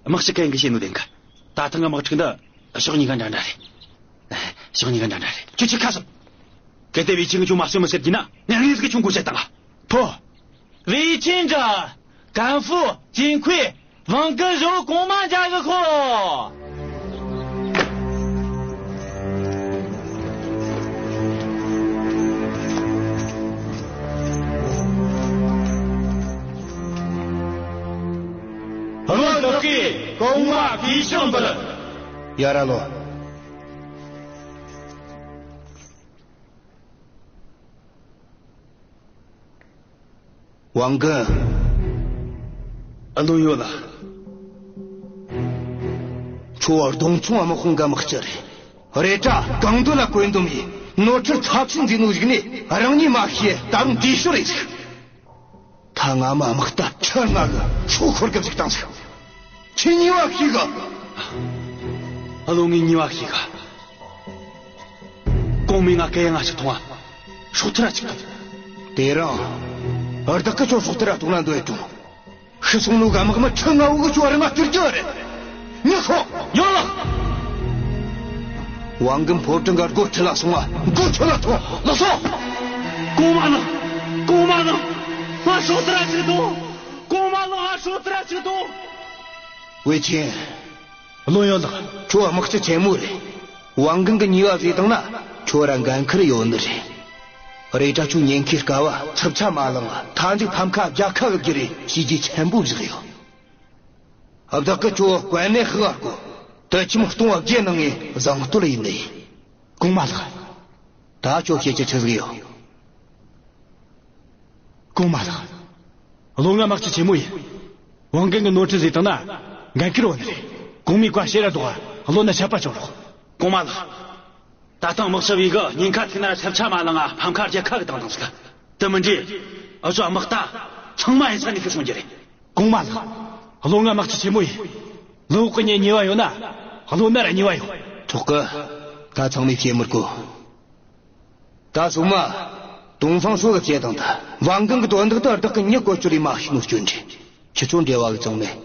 དམག་སྤྱི་གན་གིས་བཤད་ནོ་བདེན་གི། ད་ཐེངས་གི་དམག་འཁྲུག་འདི་ཕྱོགས་གཉིས་ཀ་འདྲ་འདྲ་རེད། ཕྱོགས་གཉིས་ཀ་འདྲ་འདྲ་རེད། ཁྱོད་ཆི་ཁ་སོང་། གལ་ཏེ་ཝེ་ཆིང་གིས་ཁྱོད་མ་གསོད་མི་ཟེར་གྱི་ན་ངས་ངས་ཟིག་ཁྱོད་མགོ་བཅད་བཏང་ང་། ཕོ། ཝེ་ཆིང་འདྲ། ཀན་ཧྥུ། ཅིན་ཁུའེ། ཝང་ཀིན་བཞི་བོ་གོང་མ་མཇལ་གི་ཤོག། བློན་བདག་གིས་གོང་མར་གུས་ཕྱག་འབུལ། ཡར་ར་ལོངས། ཝང་ཀིན། ཨ། བློན་ཡོད་ལགས། ཁྱོད་གདོང་མཆོང་དམག་དཔུང་གི་དམག་སྤྱི་རེད། རེད་དྲ་གང་འདོད་ལ་བཀོད་འདོམས་ཡས། ནོར་འཁྲུལ་ཚབས་ཆེན་བཟོས་ནོ་གཞུག་ནས་རང་ཉིད་མ་ཤེས། ད་རུང་འདི་ཤོར་རེ་ཟིག། ད་ང་མ་དམག་རྟ་ཁྲི་ལྔ་གིས་ཁྱོད་ཤོར་གི་བཅུག་བཏང་ཟིག། ཁྱོས་ཉེས་པ་ཤེས་ག། ཨ། བློན་ངས་ཉེས་པ་ཤེས་ག། གོང་མས་ང་གུ་ཡངས་ང་ཞིག་ཐོངས་ང་། སྲོག་ཐར་ར་ཅིག་ཐོངས། དེ་རིང་བདག་གིས་ཁྱོད་སྲོག་ཐར་ར་ཐོངས་ན་འདོད་ཡོད་ཀྱང་། ཤི་སོང་ནོ་གི་དམག་མི་ཁྲི་ལྔ་བོ་གིས་ཁྱོད་ར་མ་སྐྱུར་རྒྱུ་རེད། མྱི་ཤོག། ཡོད་ལགས། ཝང་ཀིན་ཕོ་བྲང་གི་སྒོ་ཁྲིད་ལ་སོང་ང་། མགོ་ཁྲིད་ལ་ཐོངས། ལགས་སོ། གོང་མ་ནི། གོང་མ་ནི། ང་སྲོག་ཐར་ར་ཅིག་ཐོངས། གོང་མ་ལགས། ང་སྲོག་ཐར་ར་ཅིག་ཐོངས། ཝེ་ཆིང་། བློན་ཡོད་ལགས། ཁྱོད་དམག་སྤྱི་ཆེན་མོ་རེད། ཝང་ཀིན་གིས་ཉེས་པ་བཟོས་བཏང་ན་ཁྱོད་ར་འགན་འཁུར་ཡོད་ནི་རེད། རེད་དྲ་ཁྱོད་ཉེན་ཁའི་སྐབས་ཚབས་ཆ་མ་ལངས། མཐའ་མཇུག་ཕམ་ཁ་རྒྱལ་ཁ་གི་རྒྱུ་རེད། བྱས་རྗེས་ཆེན་པོ་བཞག་ཡོད། བདག་གིས་ཁྱོད་གོ་གནས་ཤིག་ག་བསྐོས། དུད་ཁྱིམ་སྟོང་བརྒྱད་གནང་ངས་བཟང་བསྟོད་ཡས་ནི་ཡིན། གོང་མ་ལགས། ད་ཁྱོད་བཤད་རྒྱུ་ཆི་ཟིག་ཡོད། གོང་མ་ལགས། བློན་ང་དམག་སྤྱི་ཆེན་མོ་ཡིན། ཝང་ཀིན་གིས་ནོར་འཁྲུལ་བཟོས་བཏང་ན་འགན་འཁུར་ཡོད་ནི་རེད། གོང་མའི་བཀའ་བཤད་ར་ལྡོག་ག། བློན་ན་ཆད་པ་གཅོད་རོགས། གོང་མ་ལགས། ད་ཐེངས་དམག་ཞབས་ཡིན་གི་ཉེན་ཁ་ཐུག་ན་ར་ཆབ་ཆ་མ་ལངས་ང་ཕམ་ཁ་རྒྱལ་ཁ་གིས་བཏང་བཏང་ཟིག། དེ་མིན་དུས་ཨུ་ཚོ་དམག་རྟ་ཚང་མ་ཡིན་ས་ནས་ཤི་སོང་རྒྱུ་རེད། གོང་མ་ལགས། བློན་ང་དམག་སྤྱི་ཆེན་མོ་ཡིན། བློན་ངོ་གི་ཉེ་ཉེས་པ་ཡོད་ན་བློན་ན་ར་ཉེས་པ་ཡོད། ཆོག་གི། ད་ཚང་མས་བཤད་མི་དགོས། ད་སོ་མ། ཏོང་ཧྥང་ཧྲོས་གིས་བཤད་བཏང་། ད་ཝང་ཀིན་གི་དོན་དག་དེ་བདག་གིས་མྱི་བཀོལ་སྤྱོད་ཡས་མ་ཤེས་ནོ་སྐྱོན་རེད། ཁྱེད་ཚོ་འབྲེལ་བ་གི་ཅང་མེད།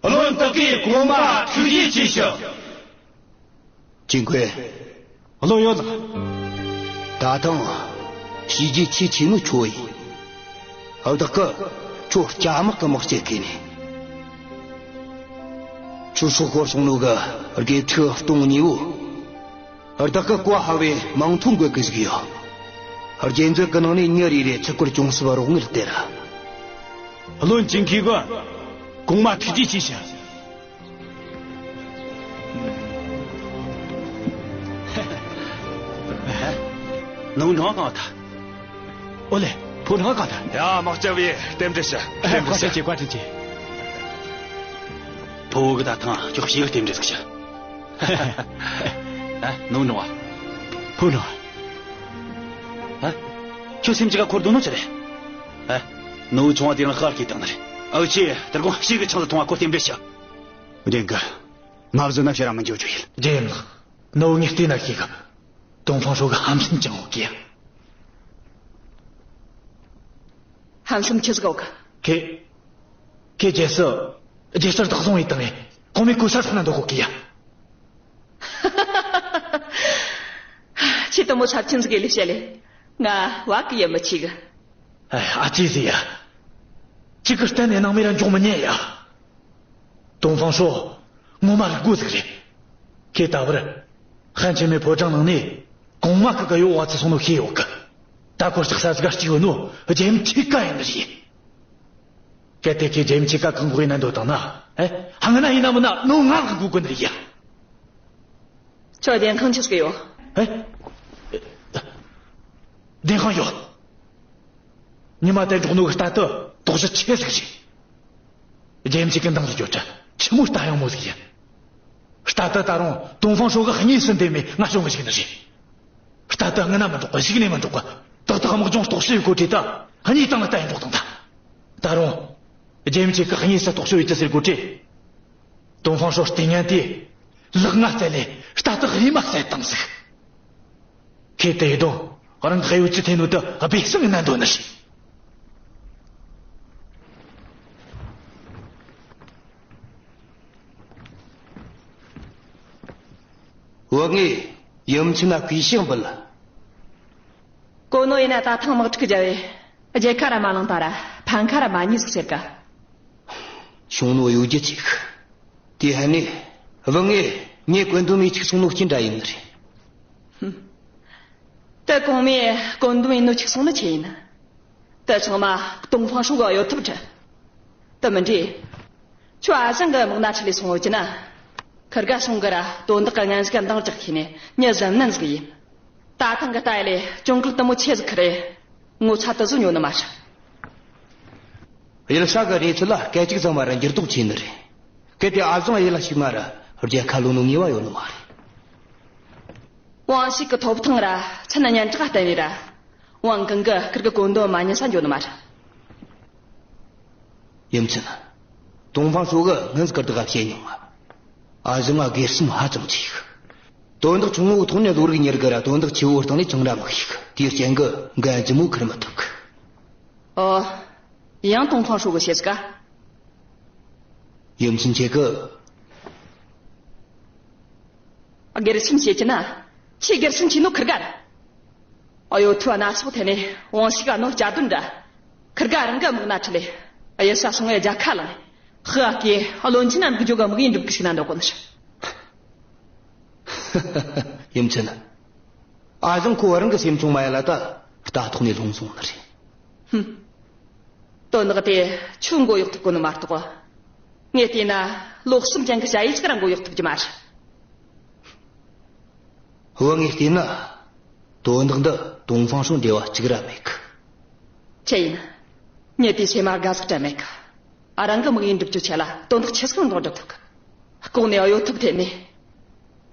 བློན་བདག་གིས་གོང་མར་ཐུགས་རྗེ་ཆེ་ཞུ། ཅིན་ཁུའེ། བློན་ཡོད་ལགས། ད་ཐེངས་བྱས་རྗེས་ཆེས་ཆེ་ནོ་ཁྱོད་ཡིན། བདག་གིས་ཁྱོད་སྐྱ་དམག་གི་དམག་སྤྱི་བསྐོས་ནས། ཁྱོད་སྲོག་ཤོར་སོང་ནོ་གི་དགེ་ཕྲུག་སྟོང་གཉིས་བོ། བདག་གིས་བཀའ་ཕབ་བས་མིང་ཐོ་འགོད་གི་བཅུག་ཡོད། རྒྱལ་མཛོད་གི་ནང་ནས་མྱི་རེ་རེར་ཚུར་རྒོལ་གྱོང་གསབ་རོགས་དངུལ་སྟེར། བློན་ཅིན་ཁུའེ་གིས་གོང་མར་ཐུགས་རྗེ་ཆེ་ཞུ། ནང་འགྲོ་གང་ཐལ། ཨོ་ལེ། ཕོ་ནང་གང་ཐལ། ཡ། དམག་སྤྱི་བས་རྟེན་འབྲེལ་ཞུ། རྟེན་འབྲེལ་ཞུ། བཀའ་དྲིན་ཆེ། བཀའ་དྲིན་ཆེ། ཕོ་བོ་གི་ད་ཐེངས་ཁྱོད་ཞིག་རྟེན་འབྲེལ་ཞུ། ཨ། ནང་འགྲོ་བ། ཕོ་ནང་། ཨ། ཁྱོད་སེམས་ཅི་ག་འཁོར་འདུག་ནོ་ཆི་རེད། ཨ། ནུ་བོ་ཆུང་བ་དེ་རིང་ཤར་གི་བཏང་ནི་རེད། ཨ་ཁྱེད་དེ་དགོང་ཞིག་གི་ཆང་ལ་འཐུང་བ་ཁོ་རྟེན་འབྲེལ་ཞུ། རྒན་གི། ང་བཟོ་ན་ཕྱིར་ར་མི་འཇོག་རྒྱུ་ཡིན། རྒྱལ་ཡུམ་ལགས། ནུ་བོ་ངས་བལྟས་ན་ཤེས་གི། ཏོང་ཧྥང་ཧྲོ་གི་ཧམ་སེམས་ཅང་ཡོད་གི། ཧམ་སེམས་ཆི་ཟིག་ཡོད་གི། ཁེ། ཁེ་རྒྱལ་སྲིད། རྒྱལ་སྲིད་བདག་བཟུང་ཡས་བཏང་ངས། གོང་མའི་གོ་ས་ཐོག་ན་འདུག་གོ་གི་ཡ། ཁྱེད་དེ་མོ་ཚབས་ཆེན་ཟིག་གི་ལས་བཤད་ལེ། ང་བ་གི་ཡ་མི་ཆེ་གི། ཨ། ཨ་ཅེ་ཟེར་ཡ། གཅིག་གི་གཏན་ནས་ནང་མི་ར་འཇོག་མི་ཉན་ཡ། ཏོང་ཧྥང་ཧྲོ། ངོ་མ་རིག་རྒོད་ཟིག་རེད། ཁྱེད་ད་བར། ཧན་ཆེན་མོའི་ཕོ་བྲང་ནང་ནས། གོང་མ་གི་གཡོ་བ་ཚུད་སོང་ནོ་ཤེས་ཡོད་གི། ད་ཁོ་ལྕགས་ས་ཟིག་ག་གཅིག་ཡོད་ནོ། རྒྱལ་ཡུམ་ཆེ་ཀ་ཡིན་ནི་རེད། གལ་ཏེ་ཁྱེད་རྒྱལ་ཡུམ་ཆེ་ཀ་གང་གོ་ཡིན་ན་འདོད་དང་ན། ཨེ། ཧང་ན་ཡིན་ན་མིན་ན་ནོ་ང་གི་དགོས་གི་ནི་རེད་ཡ། ཁྱོད་བདེན་དཔང་ཆི་ཟིག་ཡོད། ཨེ། བདེན་དཔང་ཡོད། ཉི་མ་དེ་འགྲོགས་ནོ་གི་རྟ་དེ་དོགས་གཞི་ཆེ་ཟིག་རེད། རྒྱལ་ཡུམ་ཆེ་གི་འདང་ཟིག་ཡོད་དྲ། ཆི་མོ་རྟ་ཡང་མོ་ཟིག་ཡིན། རྟ་དེ་ད་རུང་ཏོང་ཧྥང་ཧྲོ་གི་གཉིས་སུ་འདེམས་མེད་ང་བྱུང་གི་ཞིག་ནི་རེད། རྟ་དེ་སྔ་ན་མི་འགྲོགས་གི། གཞུག་ནས་མི་འགྲོགས་གི། ཏག་ཏག་དམག་སྦྱོང་རྟོག་ཞིབ་ཡོད་གོ་དྲི་ད། གཉིས་དང་ལ་རྟ་ཡང་འགྲོགས་དང་ད། ད་རུང་། རྒྱལ་ཡུམ་ཆེ་གི་གཉིས་སུ་རྟོག་ཞིབ་ཡོད་ཀྱི་ཟེར་གོ་དྲི། ཏོང་ཧྥང་ཧྲོ་ལྟས་ངན་དེས། ལག་ང་བཙལ་ལས་རྟ་དེ་གཉིས་མ་བསད་བཏང་ཟིག། ཁེ་དེ་དོ་རང་གི་གཡོ་ཅི་ཐེ་ནོ་དེ་སྦས་གསང་ན་འདོད་ནི་ཞིག། བུ་ངས་ཡུམ་ཆེན་ན་གུས་ཕྱག་འབུལ། གོ་ནོ་ཡིན་ན་ད་ཐེངས་དམག་འཁྲུག་བརྒྱབ་བས། རྒྱལ་ཁ་ར་མ་བླངས་ད་ར་ཕམ་ཁ་ར་མ་ཉོས་ཟིག་ཟེར་ག། ཤོང་ནོ་ཡོད་རྒྱུ་ཅིག། དེ་ཧ་ནི་བུ་ངས་ངས་བཀོད་འདོམས་མི་ཆིག་སོང་ནོ་སྐྱིན་འདྲ་ཡིན་ནི་རེད། ཧུམ། ད་གོང་མས་བཀོད་འདོམས་ཡིན་ནོ་ཆིག་སོང་ནི་ཆི་ཡིན། ད་ཚང་མ་ཏོང་ཧྥང་ཧྲོ་གི་གཡོ་ཐབས་རེད། ད་མི་འདྲ། ཁྱོད་ཨ་ཞང་གི་དམག་སྣ་ཁྲིད་ལས་སོང་ཡོད་ཀྱི་ན། ཁིར་ག་སོང་གི་ར་དོན་དག་གི་ངན་ཟིག་འདང་རྒྱག་ཁྱེར་ནས་མྱི་གཟབ་ནན་ཟིག་ཡིན། ད་ཐེངས་གི་ལྟ་ཡ་ལས་གྱོང་གུད་དེ་མོ་ཆེ་ཟིག་ཁུར་རེ། ངོ་ཚ་དེ་ཟིག་ཉོ་ནི་མ་རེད། གཡུལ་ས་གི་གནས་ཚུལ་ལ་སྐད་ཅིག་ཙམ་མ་ར་འགྱུར་ལྡོག་ཆེ་ནི་རེད། གལ་ཏེ་ཨ་ཞང་གཡུལ་ལ་ཞུགས་ན་ར་རྒྱལ་ཁ་ལོན་ནོ་ངེས་པ་ཡོད་ནི་མ་རེད། ཝང་ཞིག་གི་ཐོབ་ཐང་ར་མཚན་སྙན་གྲགས་བསྟན་ནི་ར། ཝང་ཀང་གི་ཁིར་གི་བཀོད་འདོམས་མ་ཉན་ས་འགྱོ་ནི་མ་རེད། ཡུམ་ཆེན། ཏོང་ཧྥང་ཧྲོ་གིས་སྔོན་སྐུར་དགའ་བཤད་མྱོང་ང་། ཨ་ཞང་ང་སྒེར་སེམས་ཧ་ཅང་ཆེ་གི། དོན་དག་ཆུང་ངུའི་ཐོག་ནས་བློ་རིག་གཉེར་གི་ར། དོན་དག་ཆེ་བོའི་སྟེང་ནས་ཅང་ར་མི་ཤེས་གི། དེའི་རྐྱེན་གིས་འགན་ལྗིད་མོ་ཁུར་མི་ཐུབ་གི། ཨོ། ཡང་ཏོང་ཧྥང་ཧྲོ་གིས་བཤད་ཀ། ཡུམ་ཆེན་ཁྱེད་ཀྱིས། སྒེར་སེམས་བྱེད་ཀྱི་ན། ཁྱེད་སྒེར་སེམས་ཆེ་ནོ་ཁིར་ག་ར། ཨ་ཡོ་ཐུ་ཨ་ན་སོགས་ཐད་ནས་ཝང་ཞིག་ག་ནོ་སྐྱ་དོན་འདྲ། ཁིར་ག་རང་གི་དམག་སྣ་ཁྲིད་ལས། གཡུལ་ས་སོང་ངས་རྒྱལ་ཁ་བླངས། ཧི་ཨ་ཀེ་བློན་ཆེན་ན་འདུག་རྒྱུ་གི་དམག་ཡིན་འགྲུབ་གི་ཞིག་ན་འདོད་གོ་ནི་རེད། ཡུམ་ཆེན། ཨ་ཞང་ཁོ་རང་གི་སེམས་ཆུང་མ་ཡ་ལ་ད་རྟ་ཐོག་ནས་ལྷུང་སོང་ནི་རེད། ཧུམ། དོན་དག་དེ་ཆུ་མགོ་གཡོག་ཐུབ་གོ་ནི་མ་གཏོགས། ངས་བལྟས་ན་ལོ་གསུམ་ཅན་གི་ཞ་ཡི་ཅིག་ར་མགོ་གཡོག་ཐུབ་རྒྱུ་མ་རེད། བུ་ངས་བལྟས་ན། དོན་དག་འདི་ཏོང་ཧྥང་ཧྲོ་འབྲེལ་བ་གཅིག་ར་མེད་གི། ཆི་ཡིན། ངས་དེའི་ཕྱེ་མ་དགའ་ཟིག་དྲན་མེད་གི། ཨ། རང་གི་དམག་ཡིན་འགྲུབ་རྒྱུ་ཆེད་ལ་དོན་དག་ཆི་ཟིག་འགྲོ་འགྲུབ་ཐུབ་གི། ལྐོག་ནས་གཡོ་ཐབས་འཐེན་ནས།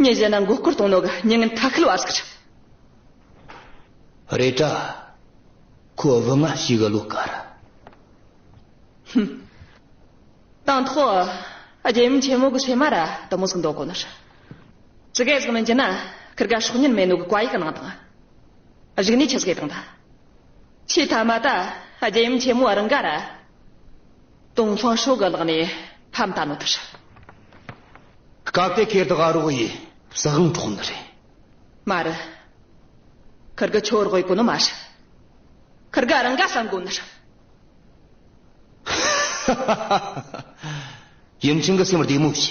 མྱི་གཞན་ན་མགོ་སྐོར་གཏོང་ནོ་གི་མྱི་ངན་ཁ་ཁུལ་བ་ཟིག་རེད། རེད་དྲ། ཁོ་བུ་ང་ཞིག་གི་བློ་དཀར། ཧུམ། དང་ཐོག་རྒྱལ་ཡུམ་ཆེན་མོ་གི་སེམས་མ་ར་དེ་མོ་ཟིག་འདོད་གོ་ནི་རེད། ཅི་གེ་ཟིག་མིན་གྱི་ན་ཁིར་ག་སྲོག་ཉེན་མེད་ནོ་གི་བཀའ་ཡིག་གི་ནང་དང་། གཞུག་ནས་ཆི་ཟིག་དང་ད། ཆེས་མཐའ་མ་ད་རྒྱལ་ཡུམ་ཆེན་མོ་རང་ག་ར་ཏོང་ཧྥང་ཧྲོ་གི་ལག་ནས་ཕམ་ད་ནོ་དེ་རེད། སྐབས་དེ་ཁེར་དགའ་རོགས་ཡིས་སྲིད་དབང་འཕྲོག་ནི་རེད། མ་རེད། ཁིར་གི་ཆོ་རོགས་ཡེ་གོ་ནི་མ་རེད། ཁིར་ག་རང་ག་བསམ་གོ་ནི་རེད། ཡུམ་ཆེན་གི་སེམས་བདེ་མོ་བྱོས།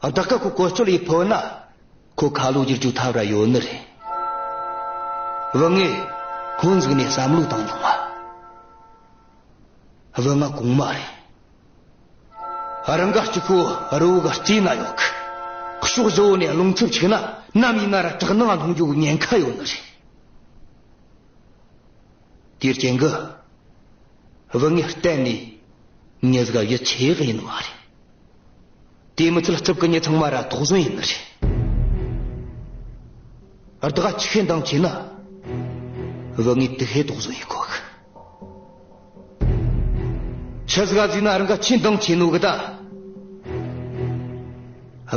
བདག་གི་ཁོ་བཀོལ་སྤྱོད་ཡེ་ཕོད་ན། ཁོ་ཁ་ལོ་བསྒྱུར་རྒྱུ་ཐབས་ར་ཡོད་ནི་རེད། བུ་ངས་ཁོང་ཟིག་ནས་བསམ་བློ་བཏང་མྱོང་ང་། བུ་ང་གོང་མ་རེད། རང་ག་གཅིག་པོ་རི་བོ་གི་རྩེ་ན་ཡོད་གི། ཕྱོགས་བཞི་བོ་ནས་རླུང་འཚུབ་ཆེ་ན་ནམ་ཡིན་ན་ར་བྲག་ནང་ལྷུང་རྒྱུ་གི་ཉེན་ཁ་ཡོད་ནི་རེད། དེའི་རྐྱེན་གྱིས། བུ་ངས་གཏན་ནས་མྱི་ཟིག་ཡིད་ཆེས་གི་ཡིན་ནི་མ་རེད། དེ་མི་ཚད་རྩིབ་གི་མྱི་ཚང་མ་ར་དོགས་ཟོན་ཡིན་ནི་རེད། བདག་ཆི་ཤེས་འདང་ཆེ་ན། བུ་ངས་དེ་ཤེས་དོགས་ཟོན་ཡེད་གོ་གི། ཆི་ཟིག་ག་ཟེར་ན་རང་ག་ཆི་འདང་ཆེ་ནོ་གི་ད།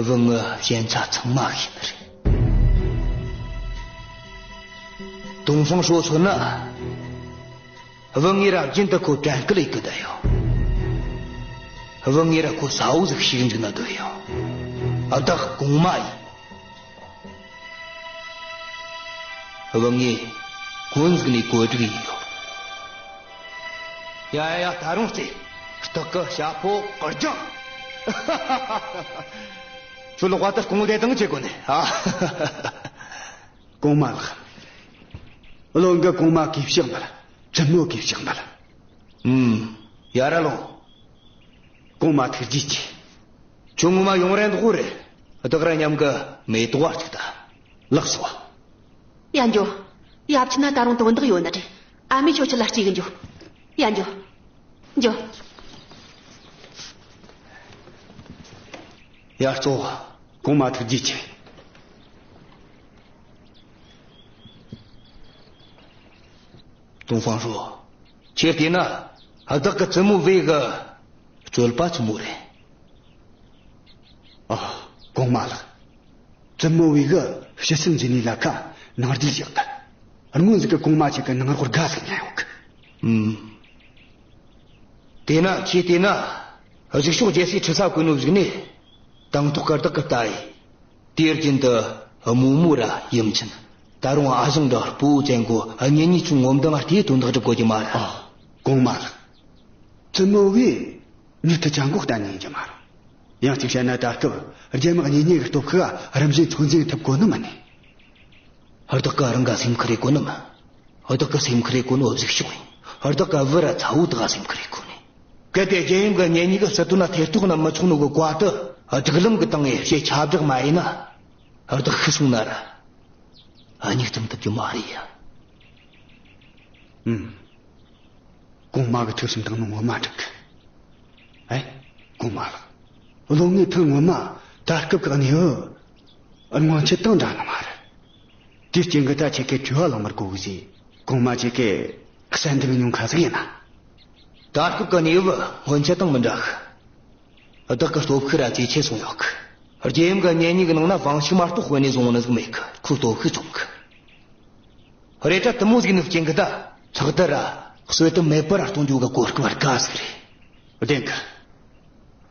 བུ་ངས་ཞན་ཆ་ཚང་མ་ཤེས་ནི་རེད། ཏོང་ཧྥང་ཧྲོས་མཚོན་ན། བུ་ངས་ར་རྒྱུན་དུ་ཁོ་དྲན་སྐུལ་ཡེད་གི་བསྡད་ཡོད། བུ་ངས་ར་ཁོ་གསལ་བོ་ཟིག་ཤེས་འཇུག་ན་འདོད་ཡོད། བདག་གོང་མ་ཡིན། བུ་ངས་སྔོན་ཟིག་ནས་གོ་སྒྲིག་ཡེད་ཡོད། ཡ་ཡ་ཡ། ད་རུང་རྩེ། སྟག་གི་ཞྭ་ཕོ་གར་རྒྱང་། ཁྱོད་ལོག་པ་ད་སྐུང་ལྡེ་དང་བྱེད་དགོས་ནི་ཨ། གོང་མ་ལགས། བློན་གི་གོང་མ་གུས་ཕྱག་འབུལ། བཙུན་མོ་གུས་ཕྱག་འབུལ། ཨུམ། ཡར་ར་ལོངས། གོང་མ་ཐུགས་རྗེ་ཆེ། ཁྱོད་ངོ་མ་ཡོང་རན་འདུག་རེད། བདག་ར་མཉམ་གི་མེ་ཏོག་བ་གཅིག་ད། ལགས་སོ། ཡ་འགྱོ། ཡབ་ཆེན་ན་ད་རུང་དོན་དག་ཡོད་ནི་རེད། ཨ་མས་ཁྱོད་ཁྲིད་ལ་གཅིག་གི་འགྱོ། ཡ་འགྱོ། འགྱོ། ཡར་ཙོག། གོང་མ་ཐུགས་རྗེ་ཆེ། ཏོང་ཧྥང་ཧྲོས། ཁྱེད་བལྟས་ན་བདག་གི་བཙུན་མོ་བེ་གི་སྤྱོད་པ་ཆི་མོ་རེད། ཨ། གོང་མ་ལགས། བཙུན་མོ་བེ་གི་ཕྱི་སེམས་འཛིན་ནི་ལ་ཁ་ནང་བསྒྲིལ་བཞག་གི། སྔོན་ཟིག་གི་གོང་མ་ཁྱེད་གི་ནང་རོགས་དགའ་ཟིག་ཉན་ཡོད་གི། ཨུམ། དེས་ན་ཁྱེད་བལྟས་ན་གཞུག་ཕྱོགས་རྒྱལ་སྲས་ཁྲི་ས་གོན་ནོ་གཞུག་ནས་དང་ཐོག་གི་བདག་གི་ལྟ་ཡི། དུས་རྒྱུན་དུ་རྨོ་མོ་ར་ཡུམ་ཆེན། ད་རུང་ཨ་ཞང་འདྲ་སྤོ་བོ་ཅན་གོ་གཉེན་ཉེ་ཆུང་ངོ་མདང་ང་དེའི་དོན་དག་སྒྲུབ་དགོས་ཀྱི་མ་རེད། ཨ། གོང་མ་ལགས། བཙུན་མོ་བས་མྱུར་དུ་བྱ་མགོ་གཏན་ནས་ཡིན་རྒྱུ་མ་རེད། ཡང་གཅིག་བཤད་ན་ད་སྐབས་རྒྱལ་དམངས་གཉེན་ཉེ་གི་སྟོབས་ཤུགས་རིམ་བཞིན་ཚོད་འཛིན་ཐུབ་གོ་ནི་མིན་ནི། བདག་གི་རང་ག་སེམས་ཁུར་རེ་གོ་ནི་མིན། བདག་གི་སེམས་ཁུར་རེ་གོ་ནོ་གཞུག་ཕྱོགས་ཡིན། བདག་གི་བུ་ར་ཚ་བོ་དག་ག་སེམས་ཁུར་རེ་གོ་ནི། གལ་ཏེ་རྒྱལ་ཡུམ་གི་གཉེན་ཉེ་གི་སྲིད་དོན་ན་ཐེ་གཏོགས་ན་མི་ཆོག་ནོ་གི་བཀའ་དེ་སྒྲིག་ལམ་གི་སྟེང་ནས་ཞེ་ཁྱབ་བསྒྲགས་མ་ཡེད་ན། བདག་ཤི་སོང་ན་ར་མྱིག་བཙུམ་ཐུབ་རྒྱུ་མ་རེད་ཡ། ཨུམ། གོང་མ་གི་ཐུགས་སེམས་དང་ནི་ངོ་མ་འགྲིག་གི། ཨེ། གོང་མ་ལགས། བློན་ངས་ཐེངས་སྔོན་མ་ད་སྐབས་ཀྱི་གནས་བབ་སྔོན་ཆད་དང་འདྲ་ནི་མ་རེད། དེའི་རྐྱེན་གྱིས་ད་ཁྱེད་ཀྱིས་བྲེལ་བ་ལངས་མི་དགོས་གི་ཟེ། གོང་མ་ཁྱེད་ཀྱིས་གསལ་འདེབས་ཉུང་ཁ་ཟིག་ཡིན་ན། ད་སྐབས་ཀྱི་གནས་བབ་སྔོན་ཆད་དང་མི་འདྲ་གི། བདག་གི་སྟོབས་ཤུགས་ར་ཇེ་ཆེ་སོང་ཡོད་གི། རྒྱལ་ཡུམ་གི་གཉེན་ཉེ་གི་ནང་ན་བང་ཞིན་མ་གཏོགས་དཔོན་གནས་བཟང་བོ་ནི་ཟིག་མེད་གི། ཁོའི་སྟོབས་ཤུགས་ཆུང་གི། རེད་དྲ་དེ་མོ་ཟིག་ནི་རྐྱེན་གི་ད་ལྷག་ཏུ་ར་གསོད་དུ་མེད་པར་གཏོང་རྒྱུ་གི་གོ་སྐབས་དགའ་ཟིག་རེད། བདེན་གི།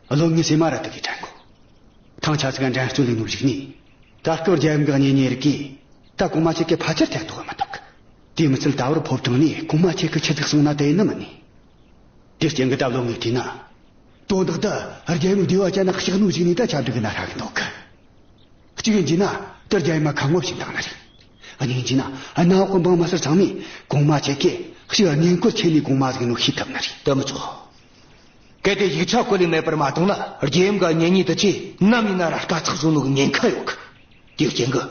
བློན་ངས་སེམས་མ་ར་དེ་གི་དྲན་གོ། ཐང་ཆ་ཟིག་ག་འགྲན་རྩོད་ལས་ནོ་ཞིག་ནི། ད་སྐབས་རྒྱལ་ཡུམ་གི་གཉེན་ཉེ་རིགས་ཀྱིས་ད་གོང་མ་ཁྱེད་ཀྱི་ཕལ་ཆེར་ཐེ་གཏོགས་མི་ཐུབ་གི། དེ་མི་ཚད་ད་བར་ཕོ་བྲང་ནས་གོང་མ་ཁྱེད་ཀྱི་ཆི་ཟིག་གསུངས་ན་དེ་ཡིན་ནི་མིན་ནི། དེ་རྐྱེན་གི་ད་བློན་ངས་བལྟས་ན། དོན་དག་ད་རྒྱལ་ཡུམ་བདེ་བ་ཅན་ན་གཤེགས་ནོ་ཞིག་ནས་ད་ཆ་འགྲིག་གི་ན་ཧྲ་གི་འདུག་གི། གཅིག་ཡིན་གྱི་ན་དེ་རྒྱལ་ཡུམ་མ་ཁ་ངོ་བྱིན་བཏང་ནི་རེད། གཉིས་ཡིན་གྱི་ན་གནམ་འོག་གི་འབངས་མི་སེར་ཚང་མས་གོང་མ་ཁྱེད་ཀྱིས་ཞིག་བསྙེན་བཀུར་ཆེ་ནི་གོང་མ་ཟིག་ནོ་ཤེས་ཐུབ་ནི་རེད། དེ་མི་ཆོག། གལ་ཏེ་ཡིག་ཆ་བཀོད་ལས་མེད་པར་མ་བཏང་ན་རྒྱལ་ཡུམ་གི་གཉེན་ཉེ་དེ་ཆེ་ནམ་ཡིན་ན་ར་དཀའ་ཚེགས་བཟོ་ནོ་གི་ཉེན་ཁ་ཡོད་གི། དེའི་རྐྱེན་གི་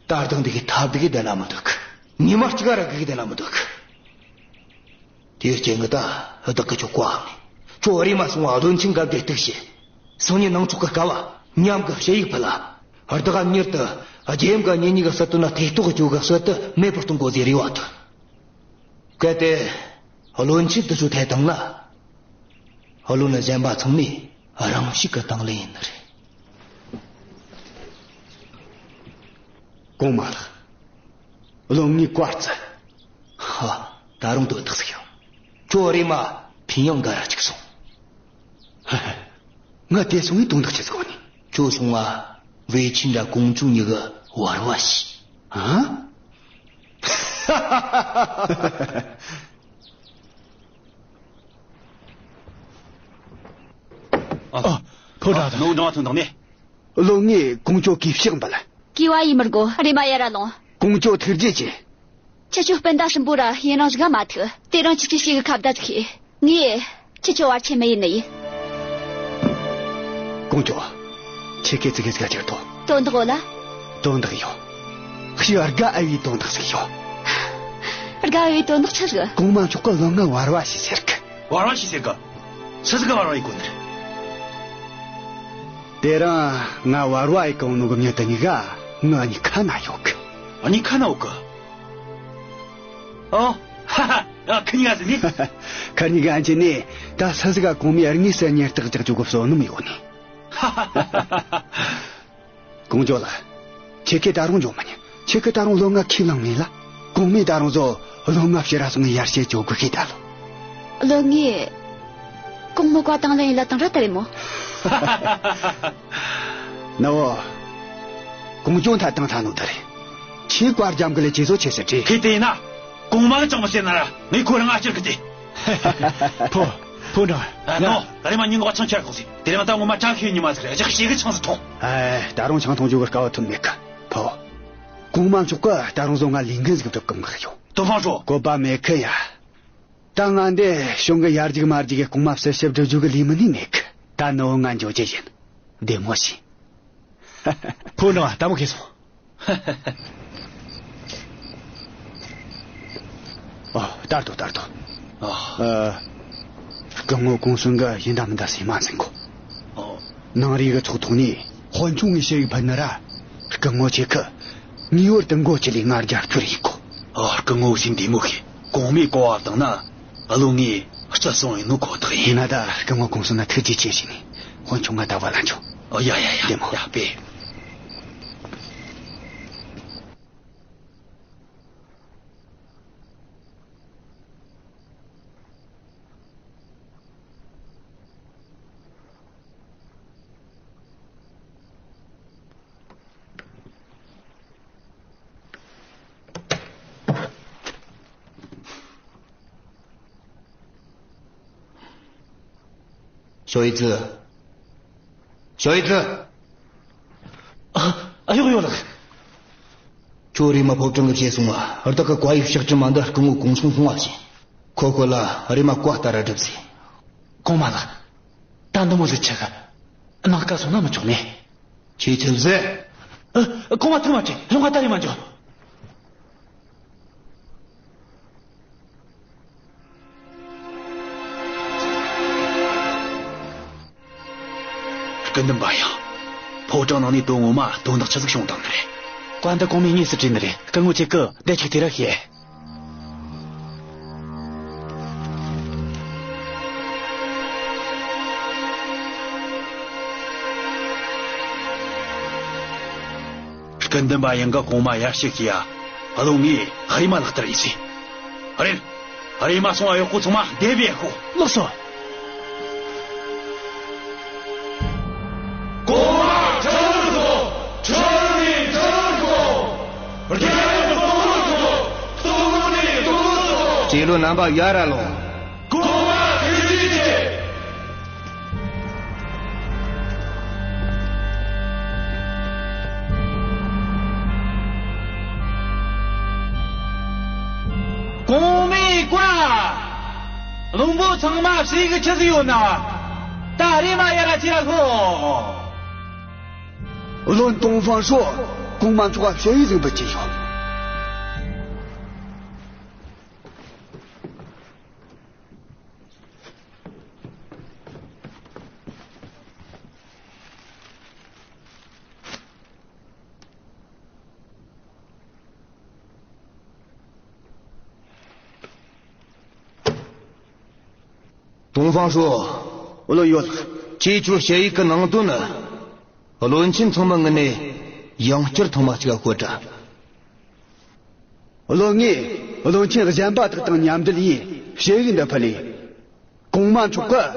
ད་བདག་འདི་གི་ཐབས་འདི་གི་བདེ་ན་མི་འདུག་གི། ཉི་མ་གཅིག་ར་གི་གི་བདེ་ན་མི་འདུག་གི། དེའི་རྐྱེན་གི་ད་བདག་གི་ཁྱོ་བཀའ་ནི། ཁྱོ་རེམ་མ་སོང་བ་བློན་ཆེན་འགའ་བདེ་གཏུག་བྱེད། སང་ཉིན་ནངས་ཚོགས་གི་སྐབས་བ་མཉམ་གི་ཞུ་ཡིག་ཕུལ་ལ། བདག་ག་མྱུར་དུ་རྒྱལ་ཡུམ་གི་གཉེན་ཉེ་གི་སྲིད་དོན་ན་ཐེ་གཏོགས་རྒྱུ་གི་སྲོལ་དེ་མེད་པར་གཏོང་དགོས་ཟེར་རེ་བ་ཐོན། གལ་ཏེ་བློན་ཆེན་དེ་ཚོ་ཐེ་བཏང་ན། བློན་གཞན་པ་ཚང་མས་རང་ཤུགས་གི་དང་ལེན་ཡེད་ནི་རེད། གོང་མ་ལགས། བློན་ངས་བཀའ་བརྩི། ཧ། ད་རུང་དོན་དག་ཟིག་ཡོད། ཁྱོ་རེམ་མ་ཕིན་ཡང་འགའ་ར་གཅིག་སོང་། ཧ་ཧ། ང་དེ་སོང་ངས་དོན་དག་ཆི་ཟིག་ཡོད་ནི། ཁྱོ་སོང་ང་ཝེ་ཆིན་དྲ་ཀོང་ཇོ་གཉིས་གི་བར་བ་ཞིག་ཧ། ཨ། ཨ། ཕོ་བྲང་དུ། ནོ་འབྲང་བ་ཐོན་དང་ནི། བློན་ངས་ཀོང་ཇོ་གུས་ཕྱག་འབུལ། གུས་པ་ཡེད་མི་དགོས། རེམ་མ་ཡར་ར་ལོངས། ཀོང་ཇོ་ཐུགས་རྗེ་ཆེ། ཁྱེད་ཆོ་སྤུན་ཟླ་གསུམ་པོ་ར་ཡུན་རིང་ཞིག་ག་མ་ཐུག་དེ་རིང་ཅིག་ཅིག་ཞིག་གི་ཁ་བརྡ་ཅིག་བྱེད། ངས་ཁྱེད་ཆོ་བར་ཆད་མི་ཡེད་ནི་ཡིན། ཀོང་ཇོ། ཁྱེད་ཀྱིས་ཙི་གེ་ཙི་གེ་ཅིག་ཐོ། དོན་དག་ཡོད་ལ། དོན་དག་ཡོད། ཤི་བར་དགའ་འོས་པའི་དོན་དག་ཟིག་ཡོད། དགའ་བའི་དོན་དག་ཆི་ཟིག་གོང་མ་མཆོག་གིས་བློན་ང་བར་བ་ཞིག་ཟེར་གི། བར་བ་ཞིག་ཟེར་གི། སུ་ཟིག་གི་བར་བ་ཡེད་གོ་ནི་རེད། དེ་རིང་ང་བར་བ་ཡེད་གོ་ནོ་གི་མྱི་དེ་གཉིས་ཀ་ངའི་གཉིས་ཁ་ན་ཡོད་གི། གཉིས་ཁ་ན་ཡོད་གི། ཨོ། ཧ་ཧ། ཨ། ཁི་གཉིས་ཀ་ཟེར་ནི། ཁི་གཉིས་ཀ་ཨ་ཅེ་ནི་ད་སུ་ཟིག་ག་གོང་མའི་རིག་གནས་སུ་ཉེན་རྟོག་རྒྱག་རྒྱུ་གི་བསོད་ནམས་ཡོད་ནི། ཧ་ཧ་ཧ་ཧ། ཀོང་ཇོ་ལགས། ཁྱེད་ཀྱིས་ད་རུང་འགྱོ་མི་ཉན། ཁྱེད་ཀྱིས་ད་རུང་བློན་ང་ཁས་བླངས་མེད་ལ། གོང་མས་ད་རུང་ཟོ་བློན་ང་ཕྱིར་ར་སོང་ངས་ཡར་བཤད་བཅོ་དགོས་ཤེས་ད་ལོ། བློན་ངས་གོང་མའི་བཀའ་དང་ལེན་ཡེད་ལ་དང་ར་ད་རེད་མོ། ནུ་བོ། ཀོང་ཇོ་ད་དང་ཐ་ནོ་ད་རེད། ཁྱེད་བཀའ་རྒྱབ་གི་ལས་ཁྱེད་ཟོ་ཆེ་སེ་བྲིས། ཁྱེད་དེ་ཡིན་ན། གོང་མ་གི་ཅང་མི་ཟེར་ན་ར་ངས་ཁོ་རང་ང་སྐྱུར་གི་དེ། ཕོ། ཕོ་འདྲ། ཨ་ནོ། ད་རེས་མ་ཉིན་གོ་ཆང་ཁྱེར་ཁོ་ཟིག་དེ་རེས་མ་ད་ངོ་མ་ཅང་ཤེས་ཉི་མ་ཟིག་རེད། ཅག་ཤེས་གི་ཆང་ཟིག་འཐུང་། ཨེ། ད་རུང་ཆང་འཐུང་རྒྱུ་གི་སྐལ་བ་ཐོན་མེད་གི། ཕོ། གོང་མ་མཆོག་གིས་ད་རུང་ཟོ་ང་ལས་འགན་ཟིག་སྒྲུབ་གི་མངགས་ཡོད། ཏོང་ཧྥང་ཧྲོ། བཀོད་པ་མེད་གི་ཡ། ད་ང་འདི་གཞུང་གི་ཡར་རྒྱུག་མར་རྒྱུག་གི་གོང་མ་བསུ་ཞབས་སྒྲུབ་རྒྱུ་གི་ལས་མིན་ནི་མེད་གི། ད་ནུ་བོ་ང་འགྱོ་རྒྱུ་ཡིན། བདེ་མོ་བྱོས། ཕོ་བྲང་ང་ལྟད་མོ་ཁེལ་སོང་། ཨ། ལྟར་དུ་ལྟར་དུ། ཨ། ཨ། སྐུ་ངོ་ཀུང་སུན་གིས་ཡིན་ད་མིན་ད་སེམས་མ་འཛིན་གོ། ཨོ། ནང་རིག་གི་ཚོགས་ཐོག་ནས་དཔོན་ཆུང་ངས་ཞུ་ཡིག་ཕུལ་ནི་ར། སྐུ་ངོ་ཁྱེད་ཀྱིས་ངེས་པར་དུ་མགོ་ཁྲིད་ལས་ང་རྒྱབ་སྐྱོར་ཡེད་དགོས། ཨ། སྐུ་ངོ་སེམས་བདེ་མོ་བྱོས། གོང་མས་གོ་བ་བཏང་ན་བློན་ངས་བརྩི་སྲུང་ཡེད་ནོ་ཁོ་ཐག་ཡིན། ཡིན་ན་ད་སྐུ་ངོ་ཀུང་སུན་ན་ཐུགས་རྗེ་ཆེ་ཞུས་ནས་དཔོན་ཆུང་ང་ད་བ་ལ་འགྱོ། ཨ། ཡ་ཡ་ཡ། བདེ་མོ། ཡ། པེ། ཞའོ་ཡི་ཙི། ཞའོ་ཡི་ཙི། ཨ། ཨ། ཡོད་ཡོད་ལགས། ཁྱོད་རེམ་མ་ཕོ་བྲང་གི་ཕྱི་སོང་ང་། བདག་གིས་བཀའ་ཡིག་ཕྱག་བྲིས་མ་འདི་སྐུ་ངོ་ཀུང་སུན་སོང་བ་བྱིན། ཁོ་ཁོ་ལ་རེམ་མ་བཀའ་ལྟར་ར་སྒྲུབས་ཟེར། གོང་མ་ལགས། ད་འདི་མོ་ཟིག་ཆགས་ག། ནངས་ཀ་སོང་ན་མི་ཆོག་ནི། ཁྱོས་ཆི་ཟེར། ཨ། གོང་མ་ཐུགས་མ་ཁྲོ། བློན་ང་ད་རེམ་མ་འགྱོ། སྐུ་མདུན་པ་ཡང་། ཕོ་བྲང་ནང་ནས་དོན་ངོ་མ་དོན་དག་ཆི་ཟིག་བྱུང་བཏང་ནི་རེད། བཀའ་འདི་གོང་མས་དངོས་སུ་བྲིས་ནི་རེད། སྐུ་ངོ་ཁྱེད་ཀྱིས་བདེ་ཆུག་དེ་ར་ཤེས། སྐུ་མདུན་པ་ཡང་གི་གོང་མ་ཡར་ཞུ་ཤེས་ཡ། བློན་ངས་རེམ་མ་ལག་བསྟར་ཡེད་ཟེར། རེད། རེམ་མ་སོང་ང་གཡོག་པོ་ཚང་མ་སྡེ་བར་ཤོག་ལགས་སོ། གོང་མ་ཁྲི་ལོར་ཤོག་ཁྲི་ནས་ཁྲི་ལོར་ཤོག་རྒྱལ་ཡུམ་སྟོད་ལུང་ལ་ཤོག་སྟོད་ལུང་ནས་སྟོད་ལུང་ལ་ཤོག་སྤྲེལ་ལོ་རྣམ་པ་ཡར་ར་ལོངས། གོང་མ་ཐུགས་རྗེ་ཆེ། གོང་མའི་བཀའ། བློན་པོ་ཚང་མ་ཞུ་གི་ཆི་ཟིག་ཡོད་ན། ད་རེམ་མ་ཡར་ར་ཁྱེར་ར་ཤོག་བློན་ཏོང་ཧྥང་ཧྲོས་གོང་མ་མཆོག་ག་ཞུ་ཡིག་ཟིག་འབུལ་གྱི་ཡོད། ཏོང་ཧྥང་ཧྲོས། བློན་ཡོད། ཁྱེད་ཚོའི་ཞུ་ཡིག་གི་ནང་དོན་ནི། བློན་ཆེན་ཚང་མའི་ངོས་ནས་ཡང་བསྐྱར་ཐེངས་མ་གཅིག་ཤོད་དྲ། བློན་ངས་བློན་ཆེན་གཞན་པ་དག་དང་མཉམ་འབྲེལ་ཡས་ཞུ་ཡིག་འདི་ཕུལ་ལེ། གོང་མ་མཆོག་གིས་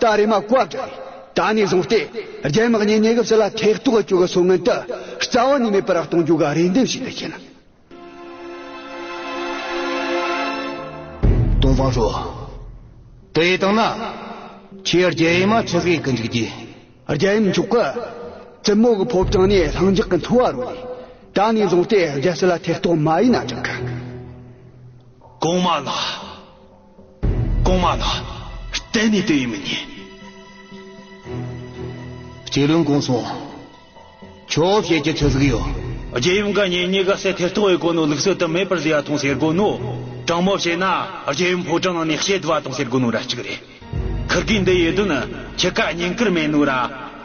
ད་རེམ་མ་བཀའ་བསྒྲགས་ཡས། ད་ནས་བཟུང་སྟེ་རྒྱལ་ཡུམ་གཉེན་ཉེ་གི་སྲིད་ལ་ཐེ་གཏོགས་བཅོ་གི་སྲོལ་ངན་དེ་རྩ་བ་ནས་མེད་པར་གཏོང་རྒྱུ་གི་རེ་འདུན་ཞུས་ཏེ་ཡིན། ཏོང་ཧྥང་ཧྲོས། དེ་ཡིན་དང་ན། ཁྱེད་རྒྱལ་ཡུམ་མ་ཆི་ཟིག་གི་འཇུག་རྒྱུ། རྒྱལ་ཡུམ་མཆོག་གིས་བཙུན་མོ་གི་ཕོ་བྲང་ནས་ལྷིང་འཇགས་ཀྱི་འཚོ་བ་རོལ་ལེ། ད་ནས་བཟུང་སྟེ་རྒྱལ་སྲིད་ལ་ཐེ་གཏོགས་མ་ཡས་ན་དྲག་གི། གོང་མ་ལགས། གོང་མ་ལགས། གཏན་ནས་དེ་ཡེད་མི་ཉན། སྤྲེལ་ལོ་གོང་སོང་། ཁྱོད་བཤད་རྒྱུ་ཆི་ཟིག་ཡོད། རྒྱལ་ཡུམ་གི་གཉེན་ཉེ་གི་སྲས་ཐེ་གཏོགས་ཡེད་གོ་ནོ་ལུགས་སྲོལ་དེ་མེད་པར་བཟོས་ཡ་ཐོངས་ཟེར་གོ་ནོ། དྲང་མོ་བཤད་ན་རྒྱལ་ཡུམ་ཕོ་བྲང་ནང་ནས་བཤད་བཏང་ཟེར་གོ་ནོ་ར་གཅིག་རེད། ཁིར་གིས་འདི་ཡེད་དོན་ནི་ཁྱེད་ཀ་བསྙེན་བཀུར་མེད་ནོ་ར་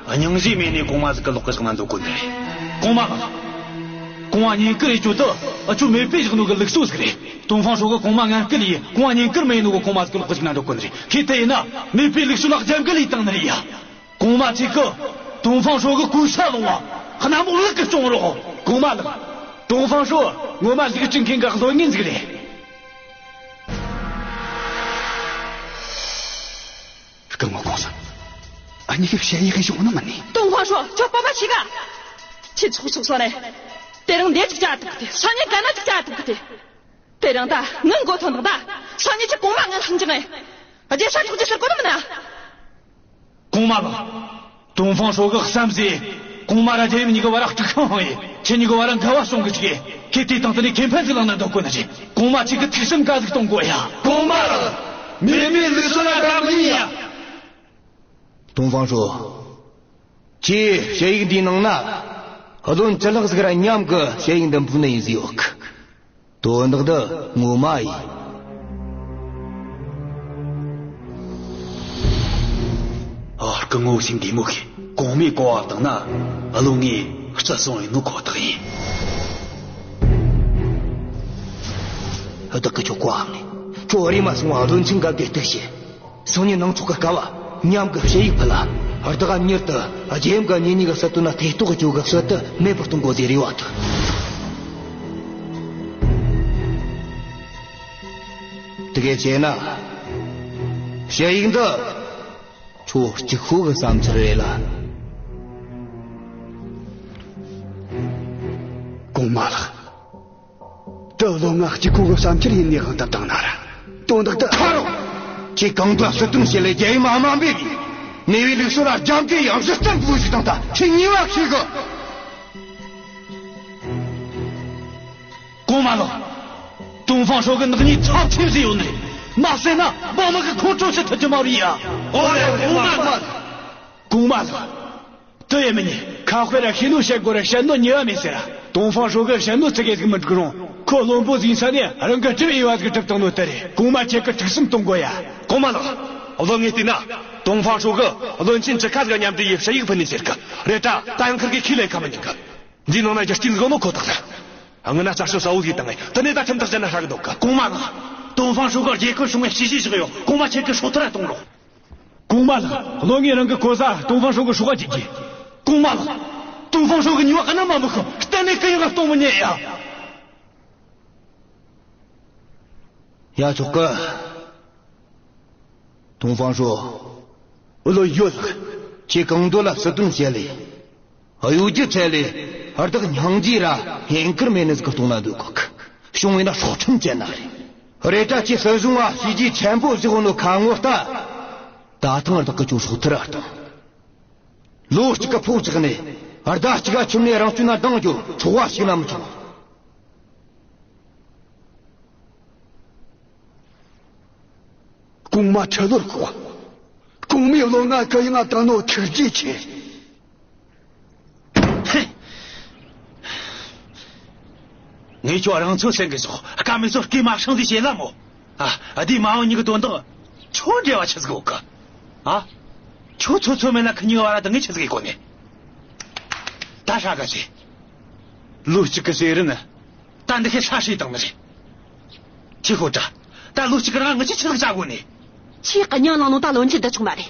སྙིང་རྗེ་མེད་ནོ་གོང་མ་ཟིག་གི་ལོག་གི་བཞག་ན་འདོད་གོ་ནི་རེད། གོང་མ་ལགས། གོང་མ་བསྙེན་བཀུར་ཡེད་རྒྱུ་དེ་འུ་ཆོ་མེས་པོས་བཞག་ནོ་གི་ལུགས་སྲོལ་ཟིག་རེད། ཏོང་ཧྥང་ཧྲོ་གིས་གོང་མ་ངན་སྐུལ་ཡས། གོང་མ་བསྙེན་བཀུར་མེད་ནོ་གི་གོང་མ་ཟིག་གི་ལོག་གི་བཞག་ན་འདོད་གོ་ནི་རེད། ཁྱེད་དེ་ཡིན་ན་མེས་པོའི་ལུགས་སྲོལ་ལ་རྒྱབ་འགལ་ཡས་བཏང་ནི་རེད་ཡ། གོང་མ་ཁྱེད་ཀྱིས་ཏོང་ཧྥང་ཧྲོ་གི་གོ་ས་བླངས་བ་གནམ་འོག་ལུག་གིས་སྐྱོང་རོགས། གོང་མ་ལགས། ཏོང་ཧྥང་ཧྲོ་ངོ་མ་ལུག་སྤྱོད་མཁན་གི་བློན་ངན་ཟིག་རེད། སྐུ་ངོ་གོང་ས། ཨ་ནི་གི་བཤད་ཡིག་གི་ཡོང་ནི་མིན་ནི། ཏོང་ཧྥང་ཧྲོ་ཁྱོད་སྤོབས་པ་ཆེ་ག་ཁྱེད་ཚོགས་ཚོགས་སོང་ནས། དེ་རིང་འདི་ཅིག་བྱ་ཐུབ་གི་དེ། སང་ཉིན་ག་ན་ཅིག་བྱ་ཐུབ་གི་དེ། དེ་རིང་ད་ངའི་མགོ་ཐོན་དང་ད། སང་ཉིན་ཁྱེད་གོང་མ་ངན་ལྷང་ཅིག་ངས་རྒྱལ་ས་འཕྲོག་རྒྱུ་ཟེར་གོ་ནི་མིན་ན། གོང་མ་ལགས། ཏོང་ཧྥང་ཧྲོ་གིས་བསམ་སྲིད། གོང་མ་ར་རྒྱལ་ཡུམ་གཉིས་ཀྱི་བར་དཀྲུག་ཤིང་ཧང་ཡེ། ཁྱེད་གཉིས་ཀྱི་བར་འགལ་བ་སོང་གི་ཅིག་ཡེ། ཁྱེད་དེའི་སྟེང་དུ་ནས་ཁེ་ཕན་ཟིག་བླངས་ན་འདོད་གོ་ནི་རེད། གོང་མ་ཁྱེད་ཀྱིས་ཐུགས་སེམས་ག་ཟིག་གཏོང་དགོས་ཡ། གོང་མ་ལགས། མེས་པོའི་ལུགས་སྲོལ་ལ་དགའ་མི་ཡ། ཏོང་ཧྥང་ཧྲོ། ཁྱེད་ཞུ་ཡིག་འདིའི་ནང་ན་བློན་བཅུ་ལྷག་ཟིག་ར་མཉམ་གི་ཞུ་ཡིག་འདི་འབུལ་ནི་ཡིན་ཟེར་ཡོད་གི། དོན་དག་འདི་ངོ་མ་ཡིན། ཨ། སྐུ་ངོ་ཞིག་འདི་མོ་གི་གོང་མའི་གོ་བ་བཏང་ན་བློན་ངས་བརྩི་སྲུང་ཡེད་ནོ་ཁོ་ཐག་ཡིན། བདག་གིས་ཁྱོད་བཀའ་ཕབ་ནས། ཁྱོད་རེམ་མ་སོང་བ་བློན་ཆེན་འགའ་གི་གཏུག་བྱེད། སང་ཉིན་ནངས་ཚོགས་ཀྱི་སྐབས་མཉམ་གི་ཞུ་ཡིག་ཕུལ་ལ། བདག་གིས་མྱུར་དུ་རྒྱལ་ཡུམ་གི་གཉེན་ཉེ་གི་སྲིད་དོན་ལ་ཐེ་གཏོགས་བྱེད་རྒྱུ་གི་སྲོལ་དེ་མེད་པར་གཏོང་དགོས་ཟེར་རེ་བ་ཐོན། དེ་གས་བྱས་ན། ཞུ་ཡིག་འདི་ཁྱོད་གཅིག་པོ་གི་བསམ་ཚུལ་རེད་ལ། གོང་མ་ལགས། དེ་བློན་ང་གཅིག་པོ་གི་བསམ་འཆར་ཡིན་ནི་དབང་དུ་བཏང་ན་ར། དོན་དག་ཏུ། ཁ་རོག་ཁྱེད་གང་འདོད་སྲིད་དོན་བཤད་ལས་རྒྱལ་ཡུམ་ཨ་མ་འབེབས་ཡིན། གནས་པའི་ལུགས་སྲོལ་ལ་རྒྱབ་འགལ་ཡང་གཞི་རྩར་འབུལ་ཞིག་དང་ད་ཁྱེད་ཉེས་པ་ཤེས་གི། གོང་མ་ལགས། ཏོང་ཧྥང་ཧྲོ་གིས་ནག་ཉེས་ཚབས་ཆེན་བཟོས་ཡོད་ནི། མ་བསད་ན་འབངས་མི་གིས་ཁོང་ཁྲོ་བྱེད་ཐུབ་རྒྱུ་མ་རེད་ཡ། ཨོ་ལེ། གོང་མ་ལགས། གོང་མ་ལགས། དེ་ཡེ་མི་ཉན། ཁ་དཔེ་ར་ཤེས་ནོ་བཤད་དགོས་ར། བཤད་ནོ་ཉེས་པ་མེད་ཟེར་ར། ཏོང་ཧྥང་ཧྲོ་གིས་བཤད་ནོ་ཚིག་གེ་ཟིག་མི་འགྲིག་རུང་། ཁོ་བློན་པོ་ཟིག་ཡིན་ས་ནས་རང་གི་སྒྲུབ་འོས་པ་ཟིག་སྒྲུབ་བཏང་ནོ་དེ་རེད། གོང་མ་ཁྱེད་ཀྱིས་ཐུགས་བསམ་གཏོང་དགོས་ཡ། གོང་མ་ལགས། བློན་ངས་བལྟས་ན། ཏོང་ཧྥང་ཧྲོ་གིས་བློན་ཆེན་བཅུ་ཁ་ཟིག་མཉམ་འབྲེལ་ཡས་ཞུ་ཡིག་ཕུལ་ནས་ཟེར་གི་རེད་ད། ད་ཡང་ཁིར་གིས་ཁས་ལེན་ཁ་མི་ཉན་གི། འདིའི་ནང་ན་རྒྱུ་རྐྱེན་ཟིག་ཡོད་ནོ་ཁོ་ཐག་རེད། སྔོན་ན་རྩད་ཞིབ་གསལ་བོ་ཟིག་བཏང་ངས་དེ་ནས་ད་ཁྲིམས་ཐག་བཅད་ན་ཧྲ་གི་འདུག་གི། གོང་མ་ལགས། ཏོང་ཧྥང་ཧྲོ་གིས་རྒྱལ་ཁབ་སྲུང་བའི་བྱས་རྗེས་བཞག་ཡོད། གོང་མ་ཁྱེད་ཀྱིས་སྲོག་ཐར་གཏོང་རོགས། གོང་མ་ལགས། བློན་ངས་རང་གི་གོ་ས་ཏོང་ཧྥང་ཧྲོ་གི་སྲོག་ག་བརྗེ་རྒྱུ། གོང་མ་ལགས། ཏོང་ཧྥང་ཧྲོ་གི་ཉེས་པ་གནམ་མ་མི་ཤོང་། གཏན་ནས་གུ་ཡངས་གཏོང་མི་ཉན་ཡ། ཡ། ཆོག་གི། ཏོང་ཧྥང་ཧྲོ། བློན་ཡོད་ལགས། ཁྱེད་གང་འདོད་ལ་སྲིད་དོན་བཤད་ལས། གཡོ་སྒྱུ་ཚད་ལས། བདག་སྙིང་རྗེ་ར་བསྙེན་བཀུར་མེད་ནི་ཟིག་གཏོང་ན་འདོད་གོ་གི། བྱུང་བས་ན་སྲོག་ཁྲིམས་བཅད་ན་རེད། རེད་ད། ཁྱེད་སྲིད་གཞུང་ང་བྱས་རྗེས་ཆེན་པོ་བཞག་ནོ་ཁ་ངོ་ལྟ། ད་ཐེངས་བདག་གིས་ཁྱོད་སྲོག་ཐར་ར་བཏང་། ལོ་གཅིག་གི་ཕོགས་བཅག་ནས་ཟླ་གཅིག་ག་ཁྱིམ་ནས་རང་སྐྱོན་ན་ལྡང་རྒྱུ་ཚོགས་པ་ཞིག་ན་མི་ཆོག་གོང་མ་ཁྲི་ལོར་བཀོད། གོང་མའི་བློན་ང་གུ་ཡངས་བཏང་ནོ་ཐུགས་རྗེ་ཆེ། ངས་ཁྱོད་རང་ཚོད་སེང་གེ་ཟོག་དཀའ་མེད་ཚོད་སྐེ་མ་ཧྲང་དེ་བྱེད་ལ་མོ། ཨ། ཨ། དེའི་མ་འོངས་གཉིས་ཀྱི་དོན་དག་ཁྱོད་འབྲེལ་བ་ཆི་ཟིག་ཡོད་གི། ཨ། ཁྱོད་ཚོད་ཚོད་མེད་ན་ཁི་གཉིས་བར་དང་ངས་ཆི་ཟིག་ཡེད་གོ་ནི། ད་ཧྲ་ག་ཟེ། ལོ་གཅིག་གི་ཟེར་རིན། ད་འདི་ཁའི་ཧྲ་ཧྲི་བཏང་ནི་རེད། ཁྱེད་ཤོད་དྲ། ད་ལོ་གཅིག་གི་རིང་ང་ཆི་ཆི་ཟིག་བྱ་དགོས་ནི། ཁྱེད་ཀྱིས་མྱིང་བླངས་ནོ་ད་བློན་ཆེན་འདི་ཆུང་མ་རེད།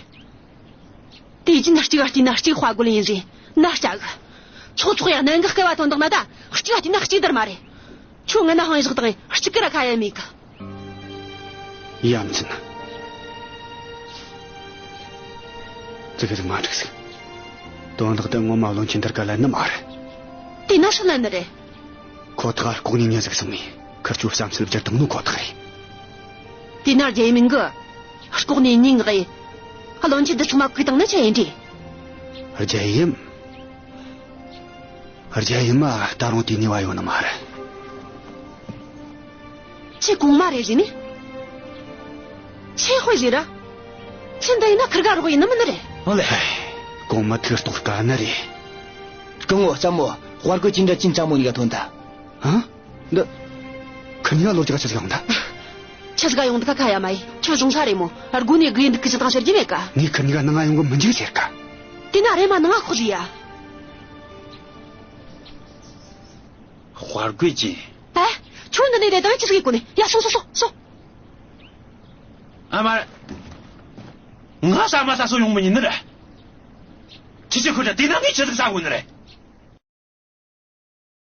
དུས་རྒྱུན་གཅིག་ག་བལྟས་ན་གཅིག་དཔའ་རྒོད་ཡིན་ཟེར་ན་སྐྲག་གི། ཚོགས་ཚོགས་ཡ་གནད་འགག་སྐལ་བ་ཐོན་དང་ན་ད་གཅིག་ག་བལྟས་ན་གཅིག་འདར་མ་རེད། ཁྱོད་ངན་ན་ཧང་ཡི་བཞག་དང་གཅིག་གི་ར་ཁ་ཡ་མེད་གི། ཡ་མཚན། ཙི་གེ་ཟིག་མ་འགྲིག་ཟིག་དོན་དག་འདི་ངོ་མ་བློན་ཆེན་འདར་ག་ལན་ནི་མ་རེད། དེ་ན་སུ་ལན་ནི་རེད། ཁོ་ཐག་ལྐོག་ནས་མྱི་ཟིག་སོང་ནས་ཁིར་ཆོའི་བསམ་ཚུལ་བསྒྱུར་བཏང་ནོ་ཁོ་ཐག་རེད། དེ་ན་རྒྱལ་ཡུམ་གིས་ལྐོག་ནས་མྱི་མངགས་ཡེ། བློན་ཆེན་འདི་ཚང་མ་བཀུག་བཏང་ན་ཆི་ཡིན་དྲིས། རྒྱལ་ཡུམ། རྒྱལ་ཡུམ་མ་ད་རུང་དེའི་ནུས་པ་ཡོད་ནི་མ་རེད། ཁྱེད་གོང་མ་རེད་ཟེར་ནི། ཁྱེད་དཔེ་ཟེར་ར། ཁྱེད་འདི་ཡིན་ན་ཁིར་ག་རོགས་ཡིན་ནི་མིན་ནི་རེད། ཨོ་ལེ། གོང་མ་ཐུགས་རྟོགས་དཀའ་ནི་རེད། སྐུ་ངོ་ལྕམ་མོ་ དཔའ་རྒོད་ཅན་འདྲ་ཅིན་ཅང་མོ་གཉིས་ཀ་ཐོན་ཐལ། ཨ། འདི། ཁི་གཉིས་ཀ་ལོ་རྒྱུས་ཆི་ཟིག་ཡོང་ཐལ། ཆི་ཟིག་ཡོང་ཐལ་ཁ་ཡ་མ་ཡིན། ཁྱོད་བཟུང་ས་རེད་མོ། སྒོ་ནས་སྒུག་འདུག་གི་ཅི་དང་ཤར་གྱི་མེད་ཀ། ངས་ཁི་གཉིས་ཀ་ནང་ང་ཡོང་གི་མི་འཇུག་ཟེར་ཀ། དེ་ན་རེམ་མ་ནང་ང་ཤོག་ཟེར་ཡ། དཔའ་རྒོད་ཅན། ཨ། ཁྱོད་འདི་ནས་བསྡད་དང་ཆི་ཟིག་ཡེད་གོ་ནི། ཡ་སོང་སོང་སོང་སོང་། ཨ་མ། ང་ཟ་མ་ཟ་སོ་ཡོང་མི་ཉན་ནི་རེད། ཁྱེད་ཚོས་ཁོ་ད་དེ་ན་ངས་ཆི་ཟིག་ཟ་དགོས་ནི་རེད།